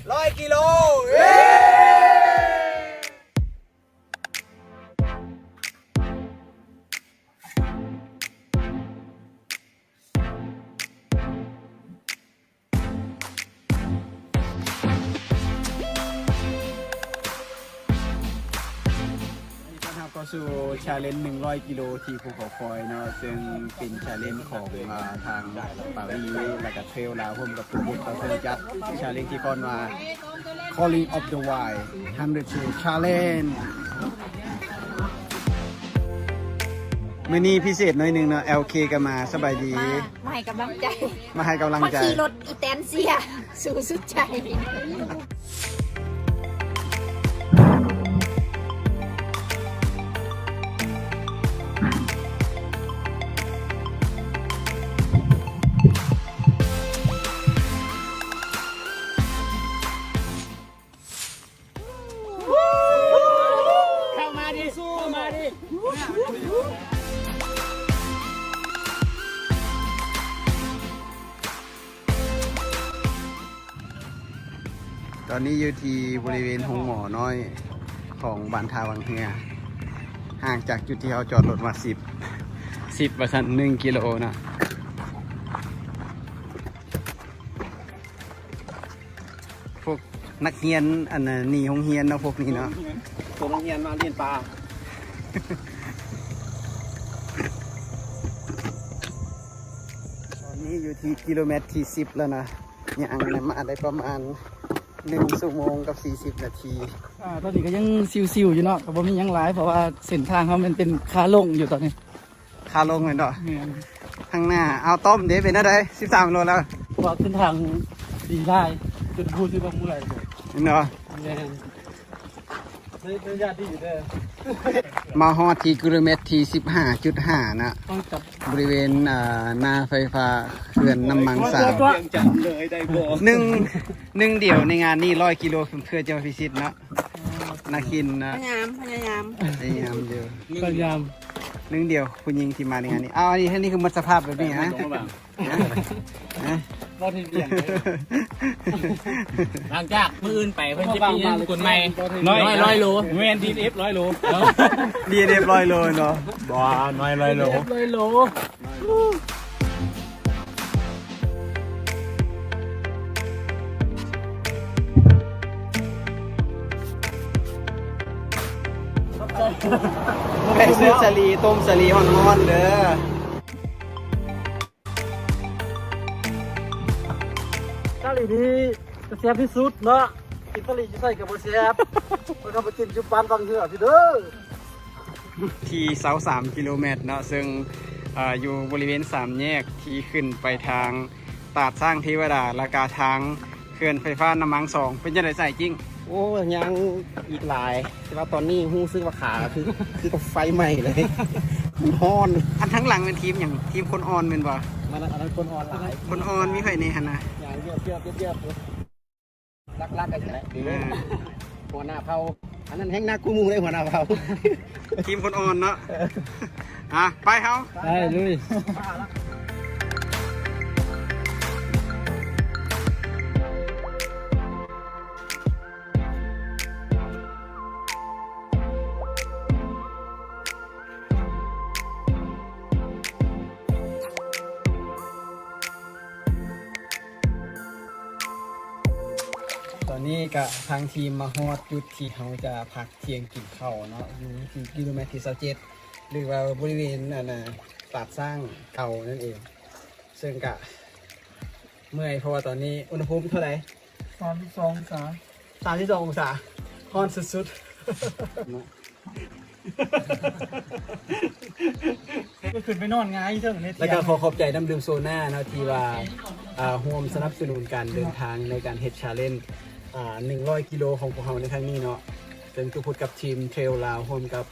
ຮ້ອຍກິໂລ ເຢ້! ຍິນດີຕ້ອນຮັບເຂົ້າສູ່ challenge ໜຶ່ງຮ້ອຍກິໂລທີ່ພູເຂົາຄອຍເນາະ, ເຊິ່ງເປັນ challenge ຂອງ ອາ ທາງປາວີ ແລະກະເທຣວລາວ ຮ່ວມກັບທຸກຄົນເຂົ້າເຊິ່ງຈັດ challenge ທີ່ຮ້ອນວ່າ Calling of the Wild Hundred K Challenge. ມື້ນີ້ພິເສດໜ້ອຍໜຶ່ງເນາະ, ແອລເຄກໍມາ. ສະບາຍດີ. ມາ ມາໃຫ້ກຳລັງໃຈ. ມາໃຫ້ກຳລັງໃຈ. ມາຂີ່ລົດອີແຕນເຊຍ ສູ້ສຸດໃຈ. ເຂົ້າມາດີ ສູ້ມາດີ. ຕອນນີ້ຢູ່ທີ່ບໍລິເວນໂຮງໝໍນ້ອຍຂອງບ້ານທ່າວັງເຮືອ, ຫ່າງຈາກຈຸດທີ່ເຮົາຈອດລົດມາສິບ ສິບວ່າຊັ້ນ ໜຶ່ງກິໂລນະ. ພວກນັກຮຽນ ອັນນ່າ ໜີໂຮງຮຽນເນາະ ພວກນີ້ເນາະ. ໂຕໂຮງຮຽນມາລ້ຽນປາ. ຕອນນີ້ຢູ່ທີ່ກິໂລແມັດທີສິບແລ້ວນະ, ຍ່າງມາໄດ້ປະມານໜຶ່ງຊົ່ວໂມງກັບສີ່ສິບນາທີ. ອາ ຕອນນີ້ກໍຍັງຊິວໆຢູ່ເນາະ, ກໍບໍ່ມີຫຍັງຫຼາຍ ເພາະວ່າເສັ້ນທາງເຮົາມັນເປັນຂາລົງຢູ່ຕອນນີ້. ຂາລົງແມ່ນບໍ່? ແມ່ນ. ທາງໜ້າ ເອົາ ຕ້ອມເດ້ ເປັນແນວໃດ? ສິບສາມໂລແລ້ວ. ເພາະວ່າເສັ້ນທາງດີຫຼາຍ ຈົນຮູ້ສຶກວ່າເມື່ອຍເລີຍ. ແມ່ນບໍ່? ແມ່ນ. ໄດ້ ໄດ້ຍາດດີເດີ. ມາຮອດທີ່ກິໂລແມັດທີສິບຫ້າຈຸດຫ້ານະ, ຕ້ອງຈັບ ບໍລິເວນ ເອ່ອ ໜ້າໄຟຟ້າເຂື່ອນນ້ຳມັງສາມ. ວຽງຈັນເລີຍໄດ້ບໍ່? ໜຶ່ງ ໜຶ່ງດຽວໃນງານນີ້ ຮ້ອຍກິໂລ ເພື່ອຈະມາພິຊິດເນາະ. ນາຄິນນະ. ພະຍາຍາມ ພະຍາຍາມ ພະຍາຍາມຢູ່. ພະຍາຍາມ. ໜຶ່ງດຽວຜູ້ຍິງທີ່ມາໃນງານນີ້. ເອົາ ອັນນີ້ ອັນນີ້ຄືໝົດສະພາບແບບນີ້ຮະ? ຮະ? ບໍ່ທີ່ວຽງເລີຍ. ຫຼັງຈາກມື້ອື່ນໄປ ເພິ່ນຊິມີເງິນກຸນໃໝ່ ຮ້ອຍ ຮ້ອຍໂລ. ແມ່ນ ດີເອັຟ ຮ້ອຍໂລ. ດີເອັຟ ຮ້ອຍໂລເນາະ. ບໍ່ ນ້ອຍ ຮ້ອຍໂລ. ຮ້ອຍໂລ. ໄປຊື້ສາລີ ຕົ້ມສາລີຮ້ອນໆເດີ. ສາລີນີ້ຈະແຊບທີ່ສຸດເນາະ, ກິນສາລີຢູ່ໃສກໍບໍ່ແຊບ. ເພິ່ນເອົາໄປກິນຢູ່ບ້ານວັງເຮືອພີ້ເດີ. ທີ່ຊາວສາມກິໂລແມັດເນາະ, ເຊິ່ງ ເອ່ອ ຢູ່ບໍລິເວນສາມແຍກທີ່ຂຶ້ນໄປທາງຕາດຊ້າງເທວະດາ ແລ້ວກະທາງເຂື່ອນໄຟຟ້ານ້ຳມັງສອງ. ເປັນຈັ່ງໃດສາຍຈິ້ງ? ໂອ້ ຍັງອີກຫຼາຍ, ແຕ່ວ່າຕອນນີ້ຮູ້ສຶກວ່າຂາຄື ຄືກັບໄຟໄໝ້ເລີຍ, ມັນຮ້ອນ. ອັນທາງຫຼັງແມ່ນທີມຫຍັງ? ທີມຄົນອ່ອນແມ່ນບໍ່? ມັນ ອັນນັ້ນຄົນອ່ອນຫຼາຍ. ຄົນອ່ອນມີໃຜແດ່ຫັ້ນນະ? ຍ່າງຢຽບໆໆ ຫຼັກໆ ກໍຈັ່ງໃດ ອ່າ ຫົວໜ້າເຜົ່າ. ອັນນັ້ນແຮ່ງໜັກກວ່າໝູ່ເດ້ ຫົວໜ້າເຜົ່າ. ທີມຄົນອ່ອນເນາະ. ອ່ະ ໄປເຮົາ ໄປລຸຍ. ຕອນນີ້ກະທາງທີມມາຮອດຈຸດທີ່ເຮົາຈະພັກທ່ຽງກິນເຂົ້າເນາະ, ຢູ່ທີ່ກິໂລແມັດທີຊາວເຈັດ ຫຼືວ່າບໍລິເວນ ອັນນ່າ ຕາດຊ້າງເກົ່ານັ້ນເອງ. ເຊິ່ງກະເມື່ອຍ ເພາະວ່າຕອນນີ້ອຸນຫະພູມເທົ່າໃດ? ສາມສິບສອງອົງສາ. ສາມສິບສອງອົງສາ ຮ້ອນສຸດໆ. ໄດ້ຂຶ້ນໄປນອນຫງາຍຢູ່ເທິງເລີຍ. ແລ້ວກໍຂໍຂອບໃຈນ້ຳດື່ມໂຊນາເນາະ ທີ່ວ່າ ອ່າ ຮ່ວມສະໜັບສະໜູນການເດີນທາງໃນການເຮັດ challenge ອ່າ ໜຶ່ງຮ້ອຍກິໂລຂອງພວກເຮົາໃນຄັ້ງນີ້ເນາະ. ເຊິ່ງຕຸພຸດກັບທີມເທຣວລາວ ຮ່ວມກັບ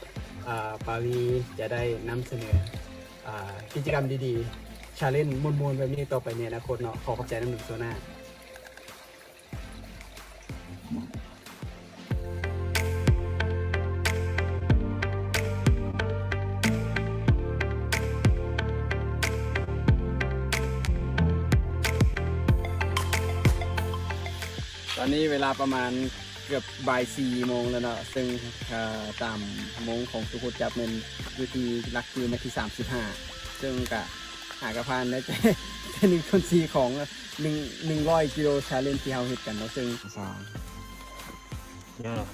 ອ່າ ປາວີ ຈະໄດ້ນຳສະເໜີ ອ່າ ກິດຈະກຳດີໆ challenge ມ່ວນໆ ແບບນີ້ຕໍ່ໄປໃນອະນາຄົດເນາະ. ຂໍຂອບໃຈນ້ຳດື່ມໂຊນາ. ເ ຕອນນີ້ເວລາປະມານເກືອບບ່າຍສີ່ໂມງແລ້ວເນາະ ເຊິ່ງ ເອີ ຕາມໂມງຂອງຕຸກໂຮດຈັບແມ່ນຢູ່ທີ່ຫຼັກກິໂລແມັດທີສາມສິບຫ້າ ເຊິ່ງກະຫາກະຜ່ານໄດ້ແຕ່ ແຕ່ໜຶ່ງສ່ວນສີ່ຂອງໜຶ່ງ ໜຶ່ງຮ້ອຍກິໂລ challenge ທີ່ເຮົາເຮັດກັນເນາະ ເຊິ່ງ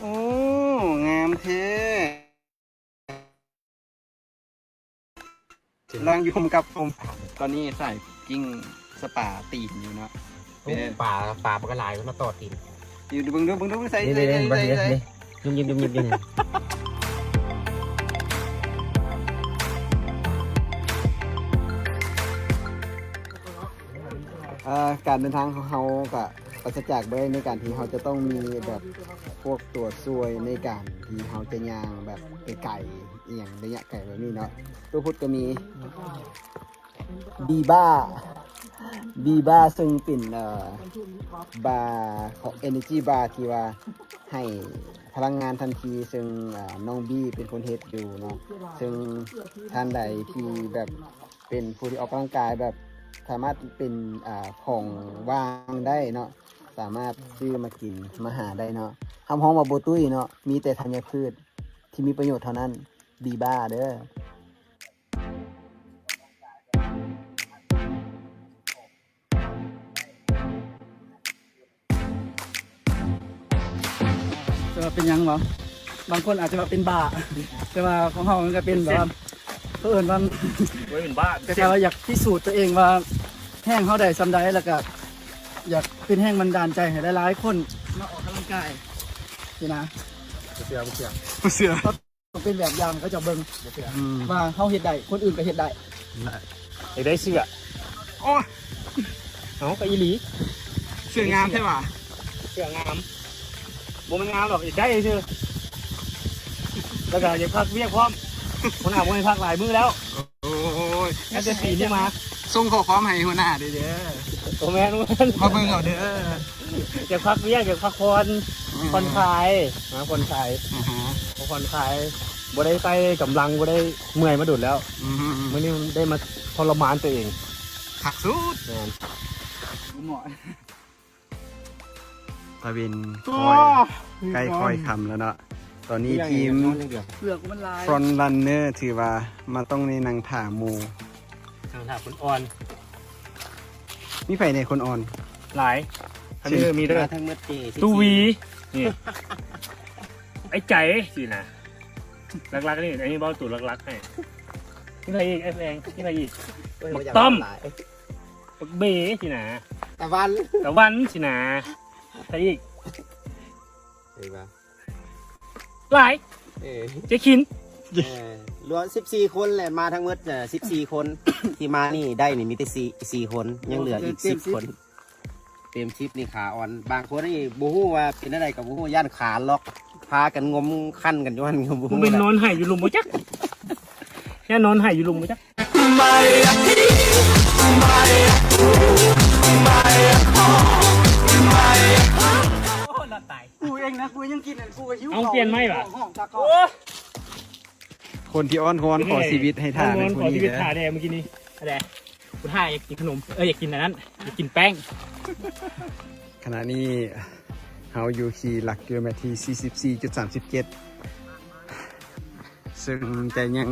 ໂອ້ ງາມແທ້. ກຳລັງຢູ່ຮ່ວມກັບຜົມ ຕອນນີ້ສາຍກິ້ງສະປາຕີນຢູ່ເນາະ ໂອ້ ເປັນ ປາ ປາມັນກໍຫຼາຍ ມັນມາຕໍ່ຕີນ ຢູ່ ເບິ່ງດູ ເບິ່ງດູ ໃສ່ ໃສ່ ໃສ່ ໃສ່ ຍຸບໆໆໆ ຢູ່ນີ້ ອ່າ ການເດີນທາງຂອງເຮົາກະປາສະຈາກບໍ່ໄດ້ໃນການທີ່ເຮົາຈະຕ້ອງມີແບບພວກຕົວຊ່ວຍໃນການທີ່ເຮົາຈະຍ່າງແບບໄກໆ ອີ່ຫຍັງໄລຍະໄກແບບນີ້ເນາະ. ໂຕພຸດກໍມີບີບາ ບີບາ ເຊິ່ງເປັນ ເອີ ບາ ຂອງ Energy Bar ທີ່ວ່າໃຫ້ພະລັງງານທັນທີ ເຊິ່ງ ເອີ ນ້ອງບີເປັນຄົນເຮັດຢູ່ເນາະ ເຊິ່ງທ່ານໃດທີ່ແບບ ເປັນຜູ້ທີ່ອອກກຳລັງກາຍແບບສາມາດເປັນ ອ່າ ຂອງວ່າງໄດ້ເນາະ ສາມາດຊື້ມາກິນມາຫາໄດ້ເນາະ. ຮັບຮອງວ່າບໍ່ຕຸ້ຍເນາະ ມີແຕ່ທັນຍະພືດທີ່ມີປະໂຫຍດເທົ່ານັ້ນ ບີບາເດີ. ແຕ່ວ່າເປັນຫຍັງຫວາ? ບາງຄົນອາດຈະວ່າເປັນບ້າ ແຕ່ວ່າຂອງເຮົາມັນກະເປັນແບບວ່າ ເຂົາເອີ້ນວ່າ ບໍ່ແມ່ນບ້າ ແຕ່ວ່າຢາກພິສູດຕົວເອງວ່າແຮງເຮົາໄດ້ສ່ຳໃດ ແລ້ວກະຢາກເປັນແຮງບັນດານໃຈໃຫ້ຫຼາຍໆຄົນມາອອກກຳລັງກາຍຊີ້ນະ. ບໍ່ເຊື່ອ ບໍ່ເຊື່ອ ບໍ່ເຊື່ອ. ຕ້ອງເປັນແບບຢ່າງໃຫ້ເຂົາເຈົ້າເບິ່ງ ອືມ ວ່າເຮົາເຮັດໄດ້ ຄົນອື່ນກໍເຮັດໄດ້ ໄດ້ ຢາກໄດ້ເສື້ອ. ໂອ້ຍ ເອົາ ກໍອີ່ຫຼີ ເສື້ອງາມແທ້ຫວາ? ເສື້ອງາມ ບໍ່ແມ່ນງາມດອກ ຢາກໄດ້ຊື່ ແລ້ວກໍຢາກພັກວຽກພ້ອມ ຫົວໜ້າບໍ່ໃຫ້ພັກຫຼາຍມື້ແລ້ວ. ໂອ້ຍ ຕັ້ງແຕ່ປີນີ້ມາ ສົ່ງຂໍ້ຄວາມໃຫ້ຫົວໜ້າເດີ ບໍ່ແມ່ນ ມາເບິ່ງເອົາເດີ. ຢາກພັກວຽກ ຢາກພັກຜ່ອນ ອືມ ຜ່ອນຄາຍ ນະ ຜ່ອນຄາຍ ອືຮຶ ຜ່ອນຄາຍ ບໍ່ໄດ້ໃຊ້ກຳລັງ ບໍ່ໄດ້ເມື່ອຍມາດົນແລ້ວ ອືຮຶ ມື້ນີ້ໄດ້ມາທໍລະມານຕົວເອງ ຄັກສຸດ. ແມ່ນ ຕາເວັນ ໂອ້ ຄ່ອຍ ໃກ້ຄ່ອຍຄ່ຳແລ້ວເນາະ ຕອນນີ້ທີມ ເຜືອກມັນຫຼາຍ Front Runner ຖືວ່າມາຕ້ອງໄດ້ນັ່ງຖ້າໝູ່ ນັ່ງຖ້າຄົນອ່ອນ. ມີໃຜແດ່ຄົນອ່ອນ? ຫຼາຍ ອັນນີ້ມີເດີ ມາທັງໝົດ ເຈ ສິບສີ່ ຕູ້ວີ ນີ້ ໄອ້ໃຈ ຊີ້ນະ ຫຼັກໆ ນີ້ ອັນນີ້ເວົ້າໂຕຫຼັກໆ ໃຫ້ ມີໃຜອີກ? ໄອ້ແອງ ມີໃຜອີກ? ໂອ້ຍ ບັກຕ້ອມ ບັກເບ ຊີ້ນະ ຕາວັນ ຕາວັນ ຊີ້ນະ ໃຜອີກ? ເອີ ຫຼາຍ ເອີ ເຈຄິນ ເອີ ລວມສິບສີ່ຄົນແຫຼະ ມາທັງໝົດ ເອີ ສິບສີ່ຄົນ ທີ່ມານີ້ໄດ້ນີ້ມີແຕ່ສີ່ ສີ່ຄົນ ຍັງເຫຼືອອີກສິບຄົນ ເຕັມສິບນີ້ຂາອ່ອນ ບາງຄົນນີ້ບໍ່ຮູ້ວ່າເປັນແນວໃດກໍບໍ່ຮູ້ ຢ້ານຂາລັອກ ພາກັນງົມຄັນກັນຢູ່ຫັ້ນກໍບໍ່ຮູ້. ມຶງເປັນນອນໄຫ້ຢູ່ລຸ່ມບໍ່ຈັກ ແຄ່ນອນໄຫ້ຢູ່ລຸ່ມບໍ່ຈັກ. ໂອ້ ລອດຕາຍ ກູເອງນະ ກູຍັງກິນ ອັນ ກູກໍຫິວ ເອົາ ເຂົ້າ ປ່ຽນໃໝ່ຫວາ? ຫ້ອງຕາກອງ ໂອ້ ຄົນທີ່ອ້ອນວອນຂໍຊີວິດໃຫ້ທ່ານ ອ້ອນວອນຂໍຊີວິດທ່າແດ່ມື້ກີ້ນີ້ ແດ່ ຜູ້ທ່າຢາກກິນຂະໜົມ ເອີ ຢາກກິນອັນນັ້ນ ຢາກກິນແປ້ງ. ຂະນະນີ້ເຮົາຢູ່ທີ່ຫຼັກກິໂລແມັດທີສີ່ສິບສີ່ຈຸດສາມສິບເຈັດ ເຊິ່ງຈະຍັງ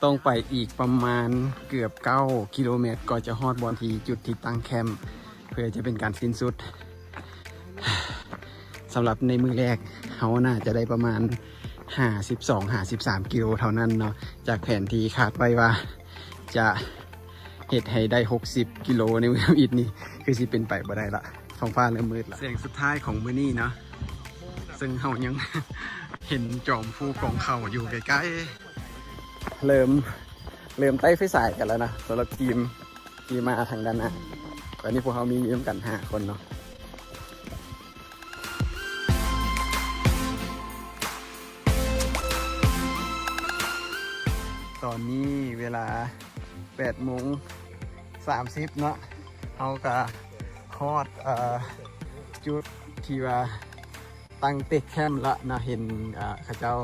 ຕ້ອງໄປອີກປະມານເກືອບເກົ້າກິໂລແມັດ ກໍຈະຮອດບ່ອນທີ່ຈຸດທີ່ຕັ້ງແຄມ ເພື່ອຈະເປັນການສິ້ນສຸດ. ສຳລັບໃນມື້ແລກ ເຮົາໜ້າຈະໄດ້ປະມານຫ້າສິບສອງ ຫ້າສິບສາມກິໂລເທົ່ານັ້ນເນາະ ຈາກແຜນທີ່ຄາດໄວ້ວ່າຈະເຮັດໃຫ້ໄດ້ຫົກສິບກິໂລໃນມື້ທຳອິດນີ້ ຄືຊິເປັນໄປບໍ່ໄດ້ລະ ທ້ອງຟ້າເລີ່ມມືດລະ. ແສງສຸດທ້າຍຂອງມື້ນີ້ເນາະ ເຊິ່ງເຮົາຍັງເຫັນຈອມພູກອງເຂົ້າຢູ່ໃກ້ໆ ເລີ່ມ ເລີ່ມໄຕ້ໄຟສາຍກັນແລ້ວນະ ສຳລັບທີມທີ່ມາທາງດ້ານໜ້າ. ຕອນນີ້ພວກເຮົາມີຢູ່ນຳກັນຫ້າຄົນເນາະ. ຕອນນີ້ເວລາແປດໂມງສາມສິບເນາະ ເຮົາກະຮອດ ເອີ ຈຸດທີ່ວ່າ ຕັ້ງເຕັກແຄມລະເນາະ ເຫັນ ເອີ ເຂົາເຈົ້າ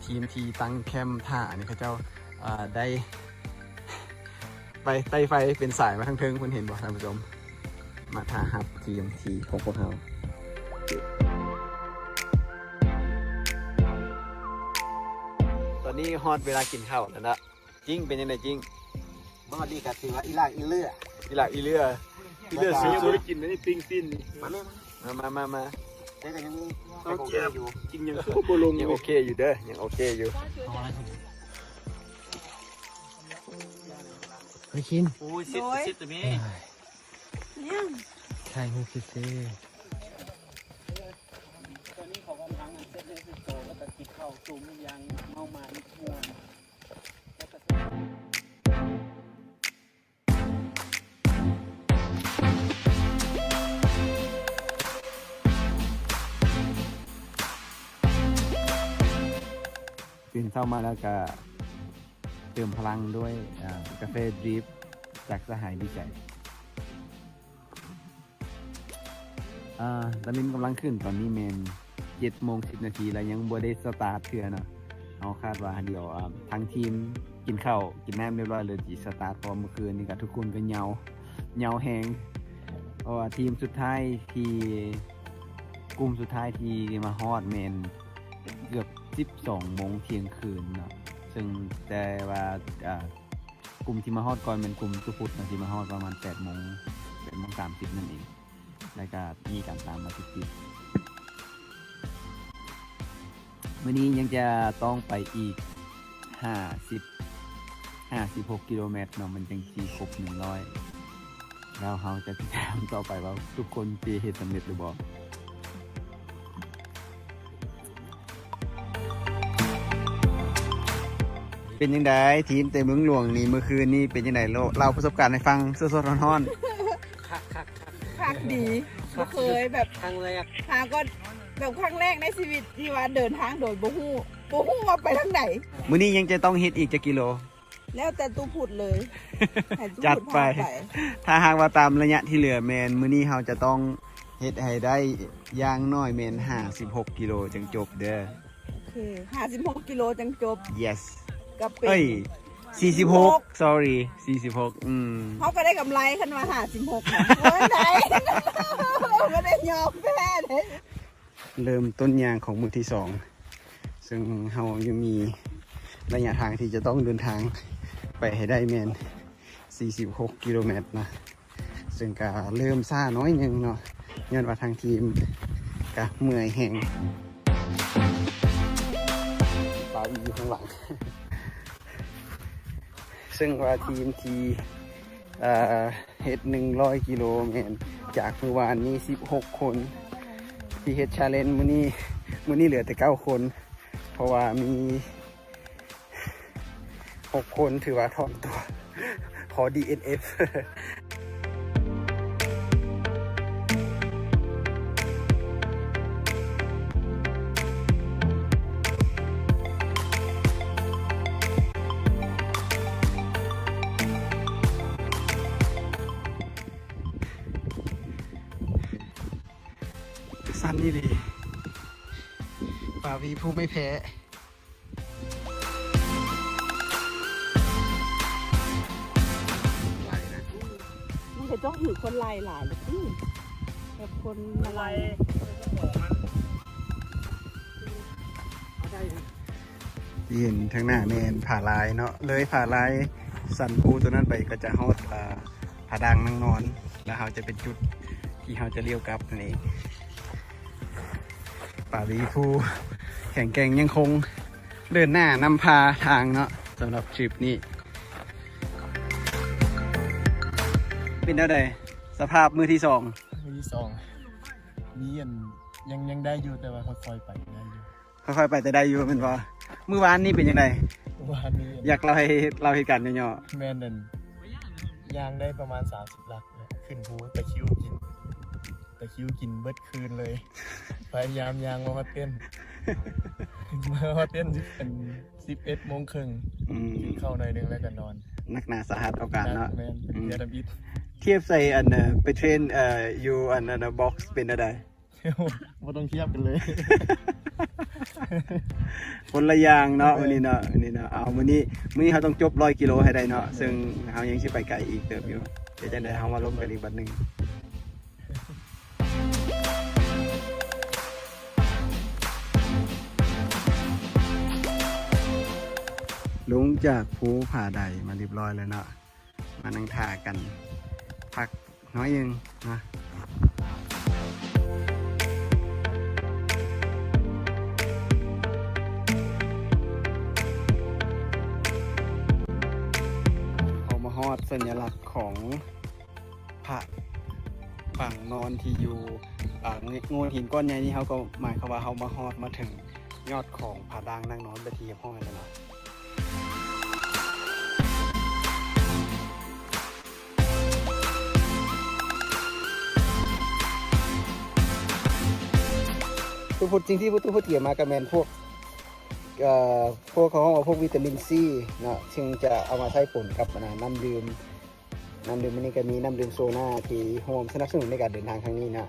ທີມທີ່ຕັ້ງແຄມຖ້ານີ້ ເຂົາເຈົ້າ ເອີ ໄດ້ໄປໄຕ້ໄຟເປັນສາຍມາທາງເທິງພຸ້ນ ເຫັນບໍ່ທ່ານຜູ້ຊົມ? ມາຖ້າຮັບທີມທີ່ຂອງພວກເຮົາ. ຕອນນີ້ຮອດເວລາກິນເຂົ້າແລ້ວເນາະ. ຈິງ ເປັນຈັ່ງໃດຈິງ? ມາຮອດນີ້ກໍຖືວ່າອີຫຼາກອີເຫຼືອ ອີຫຼາກອີເຫຼືອ ອີເຫຼືອສຸດໆ. ຍັງບໍ່ໄດ້ກິນເລີຍນີ້ ປີ້ງຊີ້ນນີ້. ມາແມ່ ມາ ມາ ມາ ມາ. ແຕ່ກໍຍັງ ເອົາ ໂອເຄຢູ່ ກິນຫຍັງຄືບໍ່ລົງ ຍັງໂອເຄຢູ່ເດີ ຍັງໂອເຄຢູ່. ໄປກິນ ໂອ້ຍ ເຊັດ ໂດຍ ເຊັດແຕ່ແມ່ ຫຍັງ ຖ່າຍຮູບຊື່ໆ. ຕອນນີ້ເຂົາກຳລັງອັນເຊັດເຮັດໂຕ ແລ້ວກໍກິນເຂົ້າ ສູບຢາງເມົາມັນມ່ວນ. ຕື່ນເຊົ້າມາແລ້ວກະເຕີມພະລັງດ້ວຍ ອາ ກາເຟດຣິບຈາກສະຫາຍດີໃຈ. ອາ ຕາມິນກຳລັງຂຶ້ນ ຕອນນີ້ແມ່ນເຈັດໂມງສິບນາທີ ແລ້ວຍັງບໍ່ໄດ້ສະຕາດເທື່ອເນາະ. ເຮົາຄາດວ່າດຽວ ອາ ທາງທີມກິນເຂົ້າກິນນ້ຳຮຽບຮ້ອຍ ແລ້ວຊິສະຕາດ ເພາະວ່າມື້ຄືນນີ້ກໍທຸກຄົນກໍເຫງົາ ເຫງົາແຮງ ເພາະວ່າທີມສຸດທ້າຍທີ່ ກຸ່ມສຸດທ້າຍທີ່ມາຮອດແມ່ນເກືອບສິບສອງໂມງທ່ຽງຄືນເນາະ. ເຊິ່ງແຕ່ວ່າ ອາ ກຸ່ມທີ່ມາຮອດກ່ອນແມ່ນກຸ່ມຕຸພຸດເນາະ ທີ່ມາຮອດປະມານແປດໂມງ ແປດໂມງສາມສິບນັ້ນເອງ ແລ້ວກະມີການຕາມມາຕິດໆ. ມື້ນີ້ຍັງຈະຕ້ອງໄປອີກຫ້າສິບ ຫ້າສິບຫົກກິໂລແມັດເນາະ ມັນຈັ່ງຊິຄົບໜຶ່ງຮ້ອຍ ແລ້ວເຮົາຈະຕິດຕາມຕໍ່ໄປວ່າທຸກຄົນຊິເຮັດສຳເລັດຫຼືບໍ່. ເປັນຈັ່ງໃດທີມເຕັມເມືອງຫຼວງນີ້ ເມື່ອຄືນນີ້ເປັນຈັ່ງໃດ? ເລົ່າ ເລົ່າປະສົບການໃຫ້ຟັງ ສົດໆຮ້ອນໆ. ຄັກໆໆ ຄັກດີ ບໍ່ເຄີຍແບບ ຄັ້ງແລກ ຫາກໍແບບຄັ້ງແລກໃນຊີວິດທີ່ວ່າເດີນທາງໂດຍບໍ່ຮູ້ ບໍ່ຮູ້ວ່າໄປທາງໃດ. ມື້ນີ້ຍັງຈະຕ້ອງເຮັດອີກຈັກກິໂລ? ແລ້ວແຕ່ຕູ້ພຸດເລີຍ ໃຫ້ຕູ້ພຸດ ຈັດໄປ ພາໄປ. ຖ້າຫາກວ່າຕາມໄລຍະທີ່ເຫຼືອແມ່ນ ມື້ນີ້ເຮົາຈະຕ້ອງເຮັດໃຫ້ໄດ້ຢ່າງໜ້ອຍແມ່ນຫ້າສິບຫົກກິໂລຈັ່ງຈົບເດີ. ໂອເຄ ຫ້າສິບຫົກກິໂລຈັ່ງຈົບ. Yes ກໍເປັນ ເອີຍ ສີ່ສິບຫົກ ສີ່ສິບຫົກ sorry ສີ່ສິບຫົກ. ອືມ ເຮົາກໍໄດ້ກຳໄລຄັນວ່າຫ້າສິບຫົກນະ. ໂອ້ຍ ໄດ້ ບໍ່ໄດ້ຍອມແພ້ເດ້. ເລີ່ມຕົ້ນຍ່າງຂອງມື້ທີສອງ ເຊິ່ງເຮົາຍັງມີໄລຍະທາງທີ່ຈະຕ້ອງເດີນທາງໄປໃຫ້ໄດ້ແມ່ນສີ່ສິບຫົກກິໂລແມັດນະ. ເຊິ່ງກະເລີ່ມຊ້າໜ້ອຍໜຶ່ງເນາະ ຍ້ອນວ່າທາງທີມກະເມື່ອຍແຮງ. ປາວີຢູ່ຂ້າງຫຼັງ ເຊິ່ງວ່າທີມທີ່ ເອີ ເຮັດໜຶ່ງຮ້ອຍກິໂລແມ່ນຈາກມື້ວານນີ້ສິບຫົກຄົນທີ່ເຮັດ challenge ມື້ນີ້ ມື້ນີ້ເຫຼືອແຕ່ເກົ້າຄົນ ເພາະວ່າມີ ຫົກຄົນຖືວ່າຖອນຕົວ ຂໍ ດີ ເອັນ ເອັຟ. ສັ້ນອີ່ຫຼີ ປາວີຜູ້ໄມ່ແພ້. ມັນກໍຕ້ອງຖືຄົນໄລ່ຫຼາຍເດ້ ແບບຄົນມາໄລ່ ທີ່ເຫັນທາງໜ້າແມ່ນຜາລາຍເນາະ ເລີຍຜາລາຍສັນພູຕົວນັ້ນໄປກໍຈະຮອດ ເອີ ຜາດ່າງນາງນອນ ແລ້ວເຮົາຈະເປັນຈຸດທີ່ເຮົາຈະລ້ຽວກັບນັ້ນເອງ. ປາວີຜູ້ແຂງແກ່ງຍັງຄົງເດີນໜ້ານຳພາທາງເນາະ ສຳລັບທຣິບນີ້. ເປັນແນວໃດສະພາບມື້ທີສອງ? ມື້ທີສອງ ມີອັນ ຍັງ ຍັງໄດ້ຢູ່ ແຕ່ວ່າຄ່ອຍໆໄປໄດ້ຢູ່. ຄ່ອຍໆໄປແຕ່ໄດ້ຢູ່ແມ່ນບໍ່? ມື້ວານນີ້ເປັນຈັ່ງໃດ? ວານນີ້ ຢາກເລົ່າໃຫ້ເລົ່າເຫດການຫຍໍ້ໆ. ແມ່ນນັ້ນ ຍ່າງໄດ້ປະມານສາມສິບຫຼັກ ຂຶ້ນພູຕະຄຣິວກິນ ຕະຄຣິວກິນເບິດຄືນເລີຍ ພະຍາຍາມຍ່າງມາຮອດເຕັນ ມາຮອດເຕັນເປັນສິບເອັດໂມງເຄິ່ງ. ອືມ ກິນເຂົ້າໜ້ອຍໜຶ່ງແລ້ວກໍນອນ. ໜັກໜາສາຫັດເອົາການເນາະ. ແມ່ນ ເປັນເທື່ອທຳອິດ. ທຽບໃສ່ອັນ ໄປເທຣນ ຢູ່ອັນ ອັນ Box ເປັນແນວໃດ? ບໍ່ຕ້ອງທຽບກັນເລີຍ ຄົນລະຢ່າງເນາະ. ແມ່ນ ມື້ນີ້ເນາະ ມື້ນີ້ເນາະ. ເອົາ ມື້ນີ້ ມື້ນີ້ເຮົາຕ້ອງຈົບຮ້ອຍກິໂລໃຫ້ໄດ້ເນາະ ເຊິ່ງເຮົາຍັງຊິໄປໄກອີກເຕີບຢູ່. ເຮັດຈັ່ງໃດເຮົາມາລົມກັນອີກບັດໜຶ່ງ. ຈາກພູຜາໄດມາຮຽບຮ້ອຍແລ້ວເນາະ ມານັ່ງຖ້າກັນພັກໜ້ອຍໜຶ່ງເນາະ. ເຮົາມາຮອດສັນຍະລັກຂອງ ພະປາງນອນທີ່ຢູ່ ອາ ໂງ່ນຫີນກ້ອນໃຫຍ່ນີ້ ເຮົາກໍໝາຍຄວາມວ່າເຮົາມາຮອດມາເຖິງຍອດຂອງຜາດ່າງນາງນອນເປັນທີ່ຮຽບຮ້ອຍແລ້ວເນາະ. ຕູ້ພຸດ ສິ່ງທີ່ຕູ້ພຸດຕຽມມາກໍແມ່ນພວກ ເອີ ພວກເຂົາເອີ້ນວ່າພວກວິຕາມິນຊີເນາະ ເຊິ່ງຈະເອົາມາໃຊ້ປົນກັບ ອັນນ່າ ນ້ຳດື່ມ ນ້ຳດື່ມອັນນີ້ກໍມີນ້ຳດື່ມໂຊນາທີ່ຮ່ວມສະໜັບສະໜູນໃນການເດີນທາງຄັ້ງນີ້ນະ.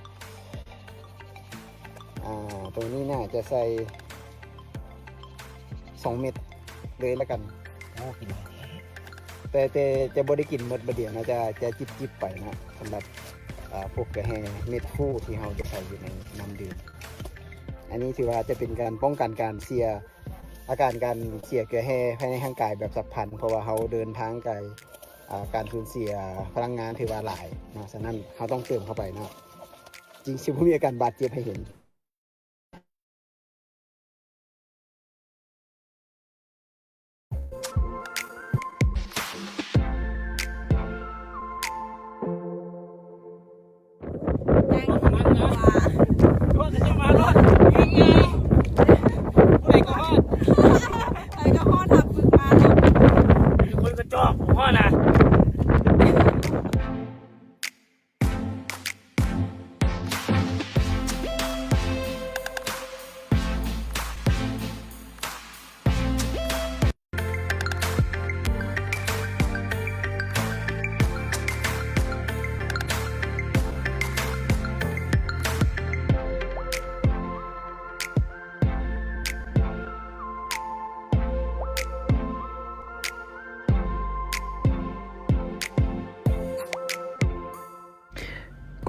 ອາ ໂຕນີ້ໜ້າຈະໃສ່ສອງເມັດເລີຍລະກັນ. ໂອ້ ກິນຫຼາຍແທ້. ແຕ່ ແຕ່ຈະບໍ່ໄດ້ກິນໝົດບາດດຽວນະ ຈະ ຈະຈິບໆໄປນະ ສຳລັບ ອາ ພວກກະແຮເມັດຟູທີ່ເຮົາຈະໃສ່ຢູ່ໃນນ້ຳດື່ມ. ອັນນີ້ຖືວ່າຈະເປັນການປ້ອງກັນການເສຍ ອາການການເສຍເກືອແຮ່ພາຍໃນຮ່າງກາຍແບບສັບພັນ ເພາະວ່າເຮົາເດີນທາງໄກ ອາ ການສູນເສຍພະລັງງານຖືວ່າຫຼາຍເນາະ, ສະນັ້ນເຮົາຕ້ອງເຕີມເຂົ້າໄປເນາະ ຈຶ່ງຊິບໍ່ມີອາການບາດເຈັບໃຫ້ເຫັນ.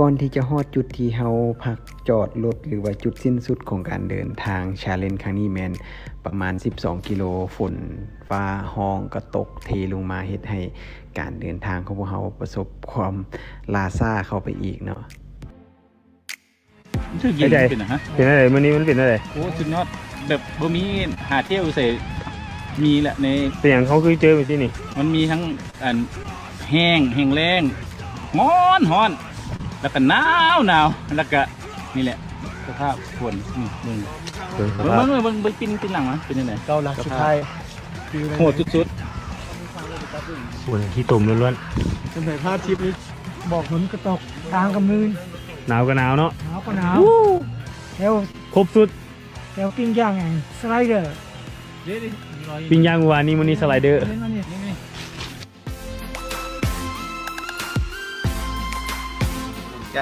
ກ່ອນທີ່ຈະຮອດຈຸດທີ່ເຮົາພັກຈອດລົດ ຫຼືວ່າຈຸດສິ້ນສຸດຂອງການເດີນທາງ challenge ຄັ້ງນີ້ແມ່ນປະມານສິບສອງກິໂລ, ຝົນຟ້າຮ້ອງກໍຕົກເທລົງມາ ເຮັດໃຫ້ການເດີນທາງຂອງພວກເຮົາປະສົບຄວາມລ່າຊ້າເຂົ້າໄປອີກເນາະ. ມັນຖືກເຢັນ ເປັນຫຍັງ? ເປັນຫຍັງ? ເປັນຈັ່ງໃດ? ມື້ນີ້ມັນເປັນຈັ່ງໃດ? ໂອ້ ສຸດຍອດ ແບບບໍ່ມີຫາທ່ຽວໃສ ມີແຫຼະໃນ ເປັນຫຍັງເຂົາຄືເຈີແບບນີ້ນີ້? ມັນມີທັງ ອັນ ແຫ້ງ ແຫ້ງແລ້ງ ຮ້ອນ ຮ້ອນ ແລ້ວກໍໜາວ ໜາວ ແລ້ວກໍນີ້ແຫຼະ ສະພາບຝົນ ນີ້ ເບິ່ງ ເບິ່ງ ເບິ່ງ ເບິ່ງ ເບິ່ງ ປິ່ນ ປິ່ນຫຼັງມາ ເປັນຈັ່ງໃດ? ເກົ້າຫຼັກສຸດທ້າຍ ໂຫດສຸດໆ ຝົນຂີ້ຕົມລ້ວນໆ ຈັ່ງໃດພາທິບນີ້ ໝອກຝົນກໍຕົກ ທາງກໍມື່ນ ໜາວກໍໜາວເນາະ ໜາວກໍໜາວ ແລ້ວຄົບສຸດ ແລ້ວປີ້ງຍ່າງອັນສະໄລເດີ ປີ້ງຍ່າງມື້ວານນີ້ ມື້ນີ້ສະໄລເດີ ກ